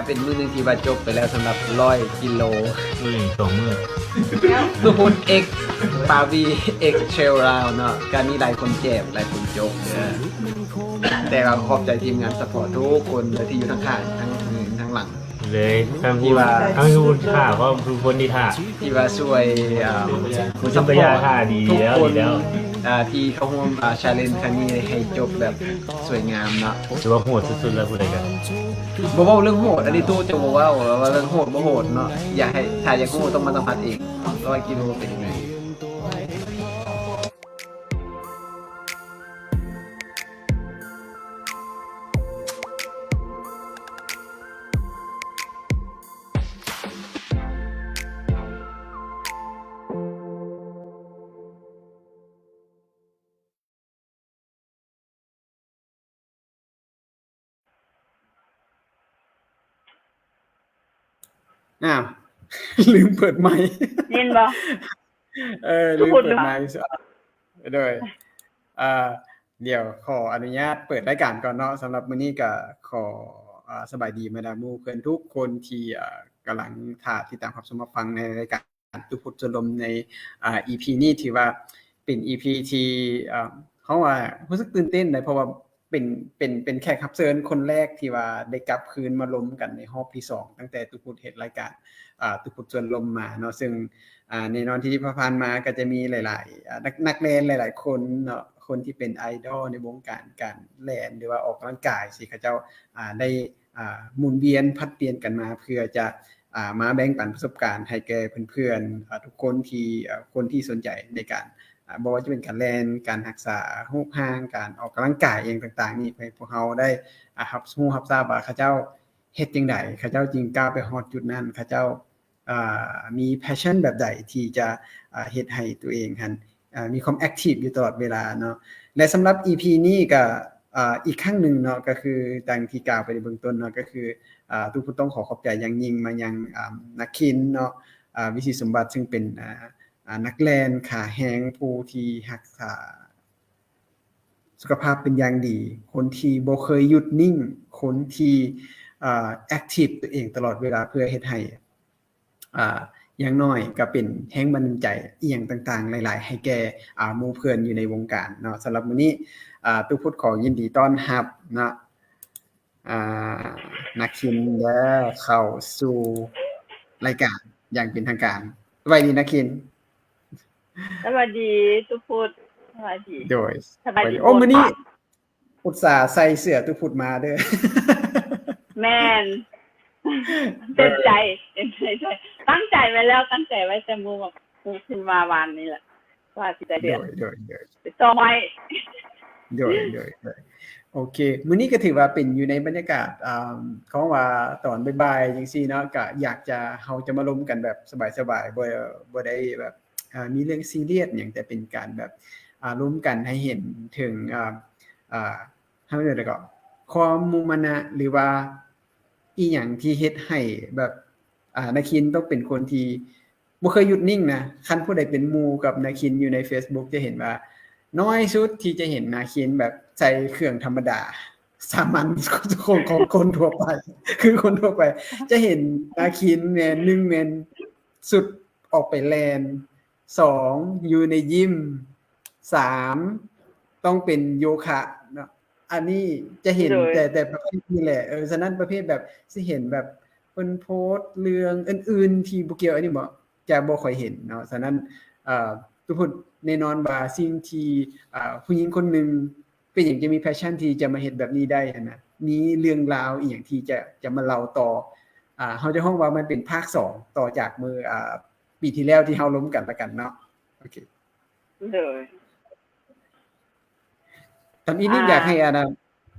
ະເປັນມື້ໜຶ່ງທີ່ວ່າຈົບໄປແລ້ວສຳລັບຮ້ອຍກິໂລ ມື້ໜຶ່ງສອງມື້ ຕູພຸດ X ປາວີ X Trail Run ເນາະ ກະມີຫຼາຍຄົນແຈກ ຫຼາຍຄົນຈົບເດີ ແຕ່ວ່າຂອບໃຈທີມງານ support ທຸກຄົນເດີ ທີ່ຢູ່ທາງຂ້າງ ທາງ ທາງຫຼັງ ເລີຍ ທັງທີ່ວ່າ ທັງທີ່ຜູ້ທີ່ຖ້າ ເພາະທຸກຄົນທີ່ຖ້າ ທີ່ວ່າຊ່ວຍ ອ່າ ຜູ້ຊົມກະຢ່າ support ຖ້າດີແລ້ວ ດີແລ້ວ ອ່າ ທີ່ເຂົ້າຮ່ວມ ອ່າ challenge ຄັ້ງນີ້ໃຫ້ຈົບແບບສວຍງາມເນາະ ຖືວ່າໂຫດສຸດໆແລ້ວ ຜູ້ໃດກະ ບໍ່ເວົ້າເລື່ອງໂຫດ ອັນນີ້ຕູ້ຈະບໍ່ເວົ້າວ່າເລື່ອງໂຫດບໍ່ໂຫດເນາະ ຢາກໃຫ້ ຖ້າຢາກຮູ້ຕ້ອງມາສຳຜັດເອງ ຮ້ອຍກິໂລເປັນຈັ່ງໃດ. ອ້າວ ລືມເປີດໄມ ຍິນບໍ່? ເອີ ລືມເປີດໄມ ໂດຍ ເອີ ດຽວຂໍອະນຸຍາດເປີດລາຍການກ່ອນເນາະ. ສຳລັບມື້ນີ້ກໍຂໍ ເອີ ສະບາຍດີບັນດາໝູ່ເພື່ອນທຸກຄົນທີ່ ເອີ ກຳລັງຖ້າຕິດຕາມຮັບຊົມຮັບຟັງໃນລາຍການຕູ້ພຸດຊົນລົມໃນ ອາ ອີພີນີ້ ຖືວ່າເປັນອີພີທີ່ ເອີ ເຮົາວ່າຮູ້ສຶກຕື່ນເຕັ້ນເດ ເພາະວ່າ ເປັນ ເປັນ ເປັນແຂກຮັບເຊີນຄົນແລກທີ່ວ່າໄດ້ກັບຄືນມາລົມກັນໃນຮອບທີສອງ ຕັ້ງແຕ່ຕູ້ພຸດເຮັດລາຍການ ອ່າ ຕູ້ພຸດຊວນລົມມາເນາະ. ເຊິ່ງ ອ່າ ແນ່ນອນທີ່ຜ່ານໆມາກໍຈະມີຫຼາຍໆ ອ່າ ນັກ ນັກແລ່ນຫຼາຍໆຄົນເນາະ ຄົນທີ່ເປັນໄອດອລໃນວົງການການແລ່ນ ຫຼືວ່າອອກກຳລັງກາຍຊີ້ ເຂົາເຈົ້າ ອ່າ ໄດ້ ອ່າ ໝູນວຽນຜັດປ່ຽນກັນມາ ເພື່ອຈະ ອ່າ ມາແບ່ງປັນປະສົບການໃຫ້ແກ່ເພື່ອນໆ ອ່າ ທຸກຄົນທີ່ ອ່າ ຄົນທີ່ສົນໃຈໃນການ ອ່າ ບໍ່ວ່າຈະເປັນການແລ່ນ, ການຮັກສາຮູບຮ່າງ, ການອອກກຳລັງກາຍອີ່ຫຍັງຕ່າງໆນີ້ ໃຫ້ພວກເຮົາໄດ້ ອ່າ ຮັບຮູ້ຮັບຊາບວ່າເຂົາເຈົ້າເຮັດຈັ່ງໃດ ເຂົາເຈົ້າຈຶ່ງກ້າວໄປຮອດຈຸດນັ້ນ, ເຂົາເຈົ້າ ອ່າ ມີແພຊຊັນແບບໃດທີ່ຈະ ອ່າ ເຮັດໃຫ້ຕົວເອງຫັ້ນ ອ່າ ມີຄວາມແອັກທີບຢູ່ຕະຫຼອດເວລາເນາະ. ແລະ ສຳລັບອີພີນີ້ກໍ ອ່າ ອີກຄັ້ງໜຶ່ງເນາະ ກໍຄືດັ່ງທີ່ກ່າວໄປໃນເບື້ອງຕົ້ນເນາະ ກໍຄື ອ່າ ຕຸພຸດຕ້ອງຂໍຂອບໃຈຢ່າງຍິ່ງມາຍັງ ອ່າ ນັກເຄນເນາະ ອ່າ ວິສິດສົມບັດ ຊຶ່ງເປັນ ອ່າ ອ່າ ນັກແລ່ນຂາແຮງຜູ້ທີ່ຮັກສາສຸຂະພາບເປັນຢ່າງດີ, ຄົນທີ່ບໍ່ເຄີຍຢຸດນິ່ງ, ຄົນທີ່ ອ່າ ແອັກທີບຕົວເອງຕະຫຼອດເວລາ ເພື່ອເຮັດໃຫ້ ອ່າ ຢ່າງໜ້ອຍກໍເປັນແຮງບັນດານໃຈອີ່ຫຍັງຕ່າງໆຫຼາຍໆ ໃຫ້ແກ່ ອ່າ ໝູ່ເພື່ອນຢູ່ໃນວົງການເນາະ. ສຳລັບມື້ນີ້ ອ່າ ຕຸພຸດຂໍຍິນດີຕ້ອນຮັບເນາະ ອ່າ ນັກຄິນເດີ ເຂົ້າສູ່ລາຍການຢ່າງເປັນທາງການ. ສະບາຍດີນັກຄິນ. ສະບາຍດີຕຸພຸດ. ສະບາຍດີ. ໂດຍ. ສະບາຍດີ. ໂອ້ ມື້ນີ້ອຸດສາໃສ່ເສື້ອຕຸພຸດມາເດີ. ແມ່ນ. ເຕັມໃຈ ເຕັມໃຈ. ຕັ້ງໃຈໄວ້ແລ້ວ ຕັ້ງໃຈໄວ້ແຕ່ມື້ ມື້ຂຶ້ນມາວານນີ້ແຫຼະ ວ່າຊິໄດ້ເດືອນ. ໂດຍ ໂດຍ ໂດຍ. ໄປຊອງໄວ້. ໂດຍ ໂດຍ ໂດຍ. ໂອເຄ ມື້ນີ້ກໍຖືວ່າເປັນຢູ່ໃນບັນຍາກາດ ອ່າ ເຂົາວ່າຕອນບ່າຍໆ ຈັ່ງຊີ້ເນາະ ກໍຢາກຈະ ເຮົາຈະມາລົມກັນແບບສະບາຍໆ ບໍ່ ບໍ່ໄດ້ແບບ ອ່າ ມີເລື່ອງຊີຣຽສຫຍັງ ແຕ່ເປັນການແບບ ອ່າ ລົມກັນໃຫ້ເຫັນເຖິງ ອ່າ ອ່າ ເຮົາເອີ້ນຫຍັງເກາະ ຄວາມມຸ່ງມານະ ຫຼືວ່າອີ່ຫຍັງທີ່ເຮັດໃຫ້ແບບ ອ່າ ນາຄິນຕ້ອງເປັນຄົນທີ່ບໍ່ເຄີຍຢຸດນິ່ງນະ. ຄັນຜູ້ໃດເປັນໝູ່ກັບນາຄິນຢູ່ໃນເຟສບຸກ ຈະເຫັນວ່າ ນ້ອຍສຸດທີ່ຈະເຫັນນາຄິນແບບໃສ່ເຄື່ອງທຳມະດາ ສາມັນ ຂອງ ຂອງຄົນທົ່ວໄປ ຄືຄົນທົ່ວໄປ ຈະເຫັນນາຄິນແມ່ນ ໜຶ່ງ ແມ່ນຊຸດອອກໄປແລ່ນ, ສອງ ຢູ່ໃນຢິມ, ສາມ ຕ້ອງເປັນໂຍຄະເນາະ. ອັນນີ້ຈະເຫັນ ໂດຍ ແຕ່ ແຕ່ປະເພດນີ້ແຫຼະ. ເອີ ສະນັ້ນປະເພດແບບ ຊິເຫັນແບບເພິ່ນໂພສເລື່ອງອື່ນໆທີ່ບໍ່ກ່ຽວອັນນີ້ບໍ່ ຈະບໍ່ຄ່ອຍເຫັນເນາະ. ສະນັ້ນ ເອີ ຕຸພຸດແນ່ນອນວ່າສິ່ງທີ່ ເອີ ຜູ້ຍິງຄົນໜຶ່ງເປັນຫຍັງຈະມີແພຊຊັນທີ່ຈະມາເຮັດແບບນີ້ໄດ້ຫັ້ນນະ ມີເລື່ອງລາວອີ່ຫຍັງທີ່ຈະ ຈະມາເລົ່າຕໍ່ ອ່າ ເຮົາຈະຮ້ອງວ່າມັນເປັນພາກສອງຕໍ່ຈາກມື້ ອ່າ ປີທີ່ແລ້ວທີ່ເຮົາລົມກັນລະກັນເນາະ. ໂອເຄ ໂດຍ. ທຳອິດນີ້ ອ່າ ຢາກໃຫ້ ອັນນ່າ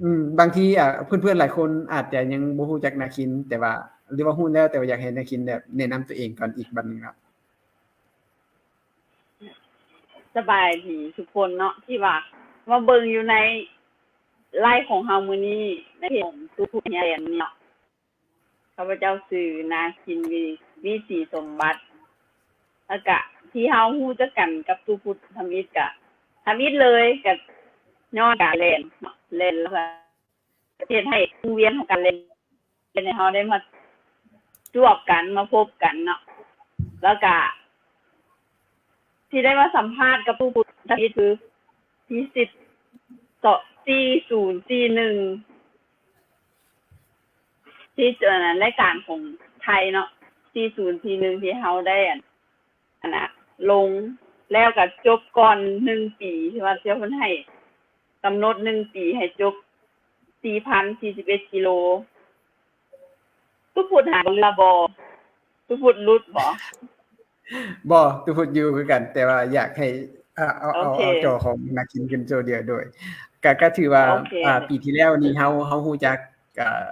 ອືມ ບາງທີ ອ່າ ເພື່ອນໆຫຼາຍຄົນອາດຈະຍັງບໍ່ຮູ້ຈັກນາຄິນ ແຕ່ວ່າ ຫຼືວ່າຮູ້ແລ້ວ ແຕ່ວ່າຢາກໃຫ້ນາຄິນແບບແນະນຳຕົວເອງກ່ອນອີກບັດໜຶ່ງເນາະ. ສະບາຍດີທຸກຄົນເນາະ ທີ່ວ່າມາເບິ່ງຢູ່ໃນໄລຟ໌ຂອງເຮົາມື້ນີ້ ໃນເພຈຂອງ Two Foot Hill Land ນີ້ເນາະ. ຂ້າພະເຈົ້າຊື່ນາຄິນ ວີ ວີສີສົມບັດ ແລ້ວກະທີ່ເຮົາຮູ້ຈັກກັນກັບຕຸພຸດທຳອິດກະ ທຳອິດເລີຍກະຍ້ອນການແລ່ນເນາະ ແລ່ນແລ້ວກະເຮັດໃຫ້ວົງວຽນຂອງການແລ່ນ ເຮັດໃຫ້ເຮົາໄດ້ມາຈວບກັນ ມາພົບກັນເນາະ ແລ້ວກະ ທີ່ໄດ້ມາສຳພາດກັບຜູ້ພຸດທຳອິດຄື ທີ່ສິບ ເຈາະ ສີ່ສູນສີ່ໜຶ່ງ ທີ່ ອັນນັ້ນ ລາຍການຂອງໄທເນາະ ສີ່ສູນສີ່ໜຶ່ງ ທີ່ເຮົາໄດ້ອັນ ອັນນ່າ ລົງ ແລ້ວກໍຈົບກ່ອນໜຶ່ງປີ ທີ່ວ່າເຈົ້າເພິ່ນໃຫ້ກຳນົດໜຶ່ງປີໃຫ້ຈົບ ສີ່ພັນສີ່ສິບເອັດກິໂລ. ຕຸພຸດຫາເຫຼືອບໍ່? ຕຸພຸດຫຼຸດບໍ່? ບໍ່ ຕຸພຸດຢູ່ຄືກັນ ແຕ່ວ່າຢາກໃຫ້ ເອົາ ເອົາ ເອົາ ເອົາຈໍຂອງນາຄິນຂຶ້ນຈໍດຽວ ໂດຍ ກະ ກະຖືວ່າ ໂອເຄ ອ່າ ປີທີ່ແລ້ວນີ້ເຮົາ ເຮົາຮູ້ຈັກ ອ່າ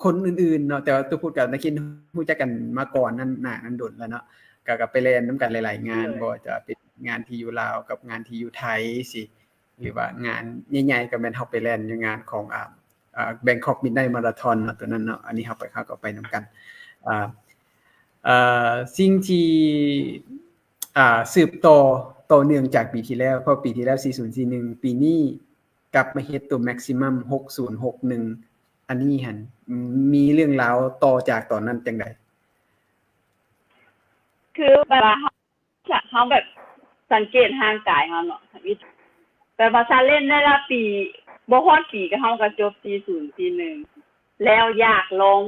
ຄົນອື່ນໆເນາະ ແຕ່ວ່າຕຸພຸດກັບນາຄິນຮູ້ຈັກກັນມາກ່ອນນັ້ນ ໜ້ານັ້ນດົນແລ້ວເນາະ ກະ ກະໄປແລ່ນນຳກັນຫຼາຍໆງານ ໂດຍ ບໍ່ວ່າຈະເປັນງານທີ່ຢູ່ລາວກັບງານທີ່ຢູ່ໄທຊີ້ ຫຼືວ່າງານໃຫຍ່ໆ ກໍແມ່ນເຮົາໄປແລ່ນຢູ່ງານຂອງ ອ່າ ອ່າ Bangkok Midnight Marathon ເນາະ ຕົວນັ້ນເນາະ ອັນນີ້ເຮົາໄປ ເຮົາກໍໄປນຳກັນ ອ່າ ເອີ ສິ່ງທີ່ ອ່າ ສືບຕໍ່ ຕໍ່ເນື່ອງຈາກປີທີ່ແລ້ວ ເພາະປີທີ່ແລ້ວ ສີ່ສູນສີ່ໜຶ່ງ ປີນີ້ກັບມາເຮັດຕົວ maximum ຫົກສູນຫົກໜຶ່ງ ອັນນີ້ຫັ້ນ ມີເລື່ອງລາວຕໍ່ຈາກຕອນນັ້ນຈັ່ງໃດ? ຄືແບບວ່າ ເຮົາແບບສັງເກດຮ່າງກາຍເຮົາເນາະ ແບບວ່າຖ້າເລ່ນໄດ້ລະປີ ບໍ່ຮອດປີກໍເຮົາກໍຈົບ ສີ່ສູນສີ່ໜຶ່ງ ແລ້ວຢາກລອງ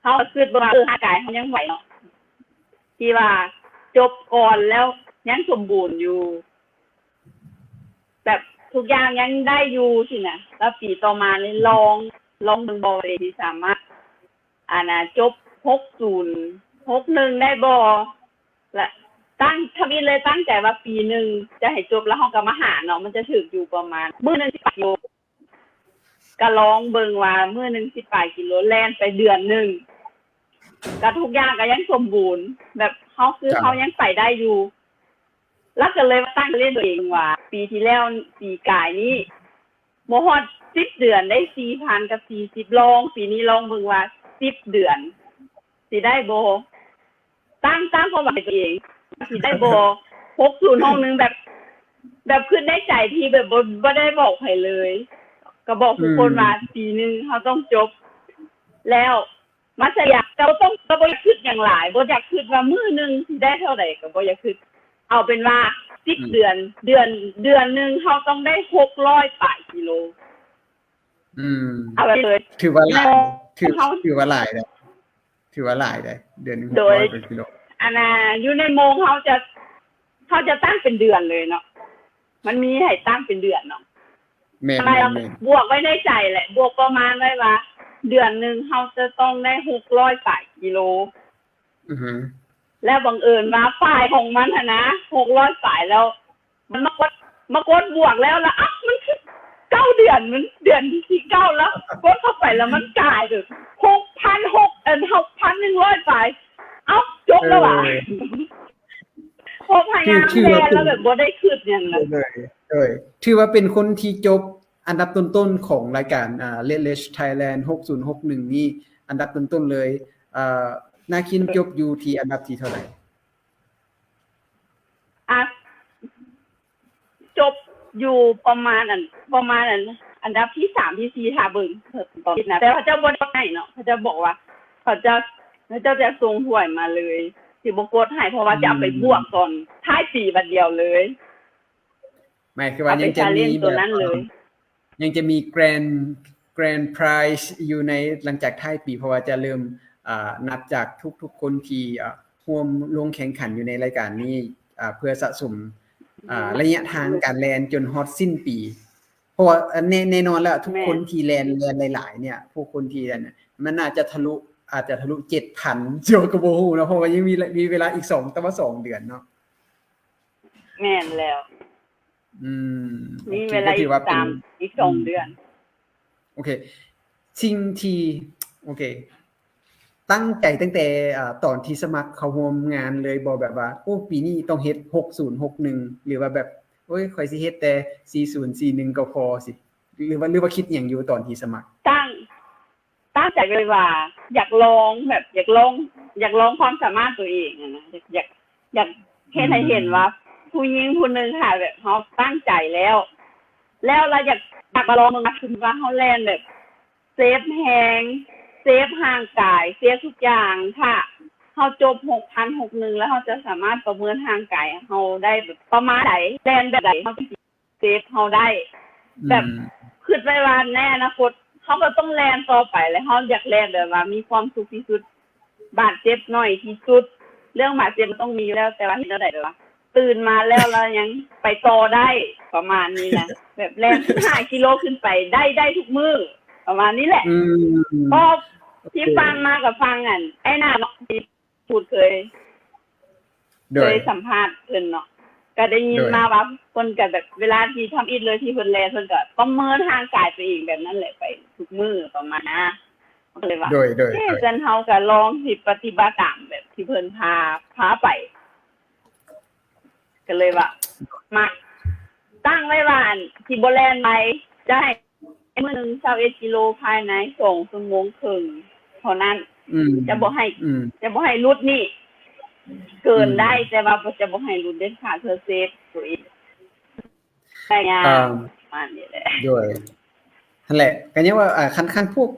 ເຮົາກໍຄິດວ່າ ເອີ ຮ່າງກາຍເຮົາຍັງໄຫວເນາະ ທີ່ວ່າຈົບກ່ອນແລ້ວຍັງສົມບູນຢູ່ ແບບ ທຸກຢ່າງຍັງໄດ້ຢູ່ຊີ້ນະ ແລ້ວປີຕໍ່ມານີ້ລອງ ລອງເບິ່ງບໍ່ວ່າຊິສາມາດ ອັນນ່າ ຈົບຫົກສູນຫົກໜຶ່ງໄດ້ບໍ່ ແລະ ຕັ້ງ ທຳອິດເລີຍ ຕັ້ງໃຈວ່າປີໜຶ່ງຈະໃຫ້ຈົບ ແລ້ວເຮົາກໍມາຫາເນາະ ມັນຈະຖືກຢູ່ປະມານ ມື້ໜຶ່ງສິບປາຍກິໂລ ກໍລອງເບິ່ງວ່າມື້ໜຶ່ງສິບປາຍກິໂລ ແລ່ນໄປເດືອນໜຶ່ງ ກໍທຸກຢ່າງກໍຍັງສົມບູນ ແບບເຮົາ ຄືເຮົາຍັງໄປໄດ້ຢູ່ ແລ້ວກໍເລີຍມາຕັ້ງ challenge ຕົວເອງວ່າ ປີທີ່ແລ້ວ ປີກາຍນີ້ ບໍ່ຮອດສິບເດືອນໄດ້ສີ່ພັນກັບສີ່ສິບ ລອງ ປີນີ້ລອງເບິ່ງວ່າສິບເດືອນຊິໄດ້ບໍ່ ຕັ້ງ ຕັ້ງຄວາມຫວັງໃຫ້ຕົວເອງວ່າຊິໄດ້ບໍ່ ຫົກສູນຫົກໜຶ່ງ ແບບ ແບບຄິດໃນໃຈທີ່ແບບບໍ່ ບໍ່ໄດ້ບອກໃຜເລີຍ ກໍບອກທຸກຄົນວ່າ ອືມ ປີໜຶ່ງເຮົາຕ້ອງຈົບ ແລ້ວ ມາສະຢາ ເຈົ້າຕ້ອງ ກໍບໍ່ຢາກຄິດຫຍັງຫຼາຍ ບໍ່ຢາກຄິດວ່າມື້ໜຶ່ງຊິໄດ້ເທົ່າໃດ ກໍບໍ່ຢາກຄິດ ເອົາເປັນວ່າສິບ ອືມ ເດືອນ ເດືອນ ເດືອນໜຶ່ງເຮົາຕ້ອງໄດ້ຫົກຮ້ອຍປາຍກິໂລ ອືມ ເອົາໄວ້ເລີຍ ຖືວ່າຫຼາຍ ຖື ເຮົາ ຖືວ່າຫຼາຍເດ້ ຖືວ່າຫຼາຍເດ້ ເດືອນໜຶ່ງຫົກຮ້ອຍປາຍກິໂລ ອັນນ່າ ຢູ່ໃນໂມງເຮົາຈະ ເຮົາຈະຕັ້ງເປັນເດືອນເລີຍເນາະ ມັນມີໃຫ້ຕັ້ງເປັນເດືອນເນາະ ແມ່ນໆໆ ບວກໄວ້ໃນໃຈແຫຼະ ບວກປະມານໄວ້ວ່າ ເດືອນໜຶ່ງເຮົາຈະຕ້ອງໄດ້ຫົກຮ້ອຍປາຍກິໂລ ອືຮຶ ແລ້ວບັງເອີນວ່າຝ່າຍຂອງມັນຫັ້ນນະ ຫົກຮ້ອຍປາຍ ແລ້ວມັນມາກົດ ມາກົດບວກແລ້ວ ແລ້ວ ເອົ້າ ມັນຄືເກົ້າເດືອນ ມັນເດືອນທີເກົ້າ ແລ້ວກົດເຂົ້າໄປ ແລ້ວມັນກາຍເປັນຫົກພັນຫົກ ອັນ ຫົກພັນໜຶ່ງຮ້ອຍປາຍ ເອົ້າ ຈົບແລ້ວຫວາ ເອີ ເພາະພະຍາຍາມແລ່ນແລ້ວແບບບໍ່ໄດ້ຄິດຫຍັງນະ ໂດຍ ໂດຍ ຖືວ່າເປັນຄົນທີ່ຈົບອັນດັບຕົ້ນໆຂອງລາຍການ ອ່າ Red Race Thailand ຫົກສູນຫົກໜຶ່ງນີ້ ອັນດັບຕົ້ນໆເລີຍ ອ່າ ນາຄິນຈົບຢູ່ທີ່ອັນດັບທີເທົ່າໃດ? ອ່າ ຈົບຢູ່ປະມານອັນ ປະມານອັນ ອັນດັບທີສາມ ທີສີ່ ຖ້າເບິ່ງຕອນນີ້ນະ ແຕ່ເຂົາເຈົ້າບໍ່ໄດ້ໃຫ້ເນາະ ເຂົາເຈົ້າບອກວ່າ ເຂົາເຈົ້າ ເຂົາເຈົ້າຈະສົ່ງຖ້ວຍມາເລີຍ ຊິບໍ່ກົດໃຫ້ ເພາະວ່າຈະເອົາໄປບວກຕອນທ້າຍປີບາດດຽວເລີຍ ໝາຍຄືວ່າຍັງຈະມີແບບ ເອີ ຍັງຈະມີ Grand Grand Prize ຢູ່ໃນ ຫຼັງຈາກທ້າຍປີ ເພາະວ່າຈະເລີ່ມ ອ່າ ນັບຈາກທຸກໆຄົນທີ່ ອ່າ ຮ່ວມລົງແຂ່ງຂັນຢູ່ໃນລາຍການນີ້ ອ່າ ເພື່ອສະສົມ ອ່າ ໄລຍະທາງການແລ່ນຈົນຮອດສິ້ນປີ ເພາະວ່າ ແນ່ ແນ່ນອນແລ້ວ ທຸກຄົນທີ່ແລ່ນ ແມ່ນ ແລ່ນຫຼາຍໆເນີ້ຍ ຜູ້ຄົນທີ່ອັນນັ້ນ ມັນອາດຈະທະລຸ ອາດຈະທະລຸເຈັດພັນ ເຈົ້າກໍບໍ່ຮູ້ເນາະ ເພາະວ່າຍັງມີ ມີເວລາອີກສອງ ແຕ່ວ່າສອງເດືອນເນາະ ແມ່ນແລ້ວ ອືມ ມີເວລາອີກສາມ ອີກສອງເດືອນ ອືມ ໂອເຄ ສິ່ງທີ່ ໂອເຄ ຕັ້ງໃຈຕັ້ງແຕ່ ເອີ ຕອນທີ່ສະໝັກເຂົ້າຮ່ວມງານເລີຍບໍ່ ແບບວ່າ ໂອ້ ປີນີ້ຕ້ອງເຮັດຫົກສູນຫົກໜຶ່ງ ຫຼືວ່າແບບ ໂອ້ຍ ຂ້ອຍຊິເຮັດແຕ່ສີ່ສູນສີ່ໜຶ່ງກໍພໍ ຊິ ຫຼືວ່າ ຫຼືວ່າຄິດຫຍັງຢູ່ຕອນທີ່ສະໝັກ? ຕັ້ງ ຕັ້ງໃຈໄວ້ວ່າຢາກລອງ ແບບຢາກລອງ ຢາກລອງຄວາມສາມາດຕົວເອງຫັ້ນນະ ຢາກ ຢາກ ຢາກເຮັດໃຫ້ເຫັນວ່າ ອືມ ຜູ້ຍິງຜູ້ໜຶ່ງ ຖ້າແບບເຮົາຕັ້ງໃຈແລ້ວ ແລ້ວລະຢາກ ຢາກມາລອງເບິ່ງວ່າ ສົມມຸດວ່າເຮົາແລ່ນແບບເຊບແຮງ ເຊບຮ່າງກາຍ ເຊບທຸກຢ່າງ ຖ້າເຮົາຈົບຫົກພັນ ຫົກໜຶ່ງ ແລ້ວເຮົາຈະສາມາດປະເມີນຮ່າງກາຍເຮົາໄດ້ແບບປະມານໃດ ແລ່ນແບບໃດ ເຮົາຈຶ່ງຊິ ເຊບເຮົາໄດ້ ອືມ ແບບຄິດໄວ້ວ່າໃນອະນາຄົດເຮົາກໍຕ້ອງແລ່ນຕໍ່ໄປ ແລະ ເຮົາຢາກແລ່ນແບບວ່າມີຄວາມສຸກທີ່ສຸດ ບາດເຈັບໜ້ອຍທີ່ສຸດ ເລື່ອງບາດເຈັບມັນຕ້ອງມີຢູ່ແລ້ວ ແຕ່ວ່າເຮັດແນວໃດແບບວ່າ ຕື່ນມາແລ້ວ ແລ້ວຍັງໄປຕໍ່ໄດ້ ປະມານນີ້ນະ ແບບແລ່ນສິບຫ້າກິໂລຂຶ້ນໄປໄດ້ ໄດ້ທຸກມື້ ປະມານນີ້ແຫຼະ ອືມ ເພາະທີ່ຟັງມາກໍຟັງອັນ ໄອ້ໜ້າເນາະ ທີ່ ພູດເຄີຍ ໂດຍ ເຄີຍສຳພາດເພິ່ນເນາະ ກະໄດ້ຍິນມາວ່າເພິ່ນກະແບບ ເວລາທີ່ທຳອິດເລີຍທີ່ເພິ່ນແລ່ນ ເພິ່ນກະປະເມີນຮ່າງກາຍຕົວເອງແບບນັ້ນແຫຼະ ໄປທຸກມື້ປະມານນະ ເຮົາກະເລີຍວ່າ ໂດຍ ໂດຍ ເອີ ໂດຍ ຊັ້ນເຮົາກະລອງຊິປະຕິບັດຕາມແບບທີ່ເພິ່ນພາ ພາໄປ ກະເລີຍວ່າ ມາຕັ້ງໄວ້ວ່າ ອັນ ຊິບໍ່ແລ່ນໄວ ຈະໃຫ້ ມື້ໜຶ່ງຊາວເອັດກິໂລ ພາຍໃນສອງຊົ່ວໂມງເຄິ່ງເທົ່ານັ້ນ ອືມ ຈະບໍ່ໃຫ້ ອືມ ຈະບໍ່ໃຫ້ຫຼຸດນີ້ ເກີນໄດ້ ອືມ ແຕ່ວ່າຈະບໍ່ໃຫ້ຫຼຸດເດັດຂາດ ເພື່ອເຊບຕົວເອງ ໄລຍະ ອ່າ ປະມານນີ້ແຫຼະ ໂດຍ ຫັ້ນແຫຼະ ກໍຍັງວ່າ ອ່າ ຄັນ ຄັນພວກ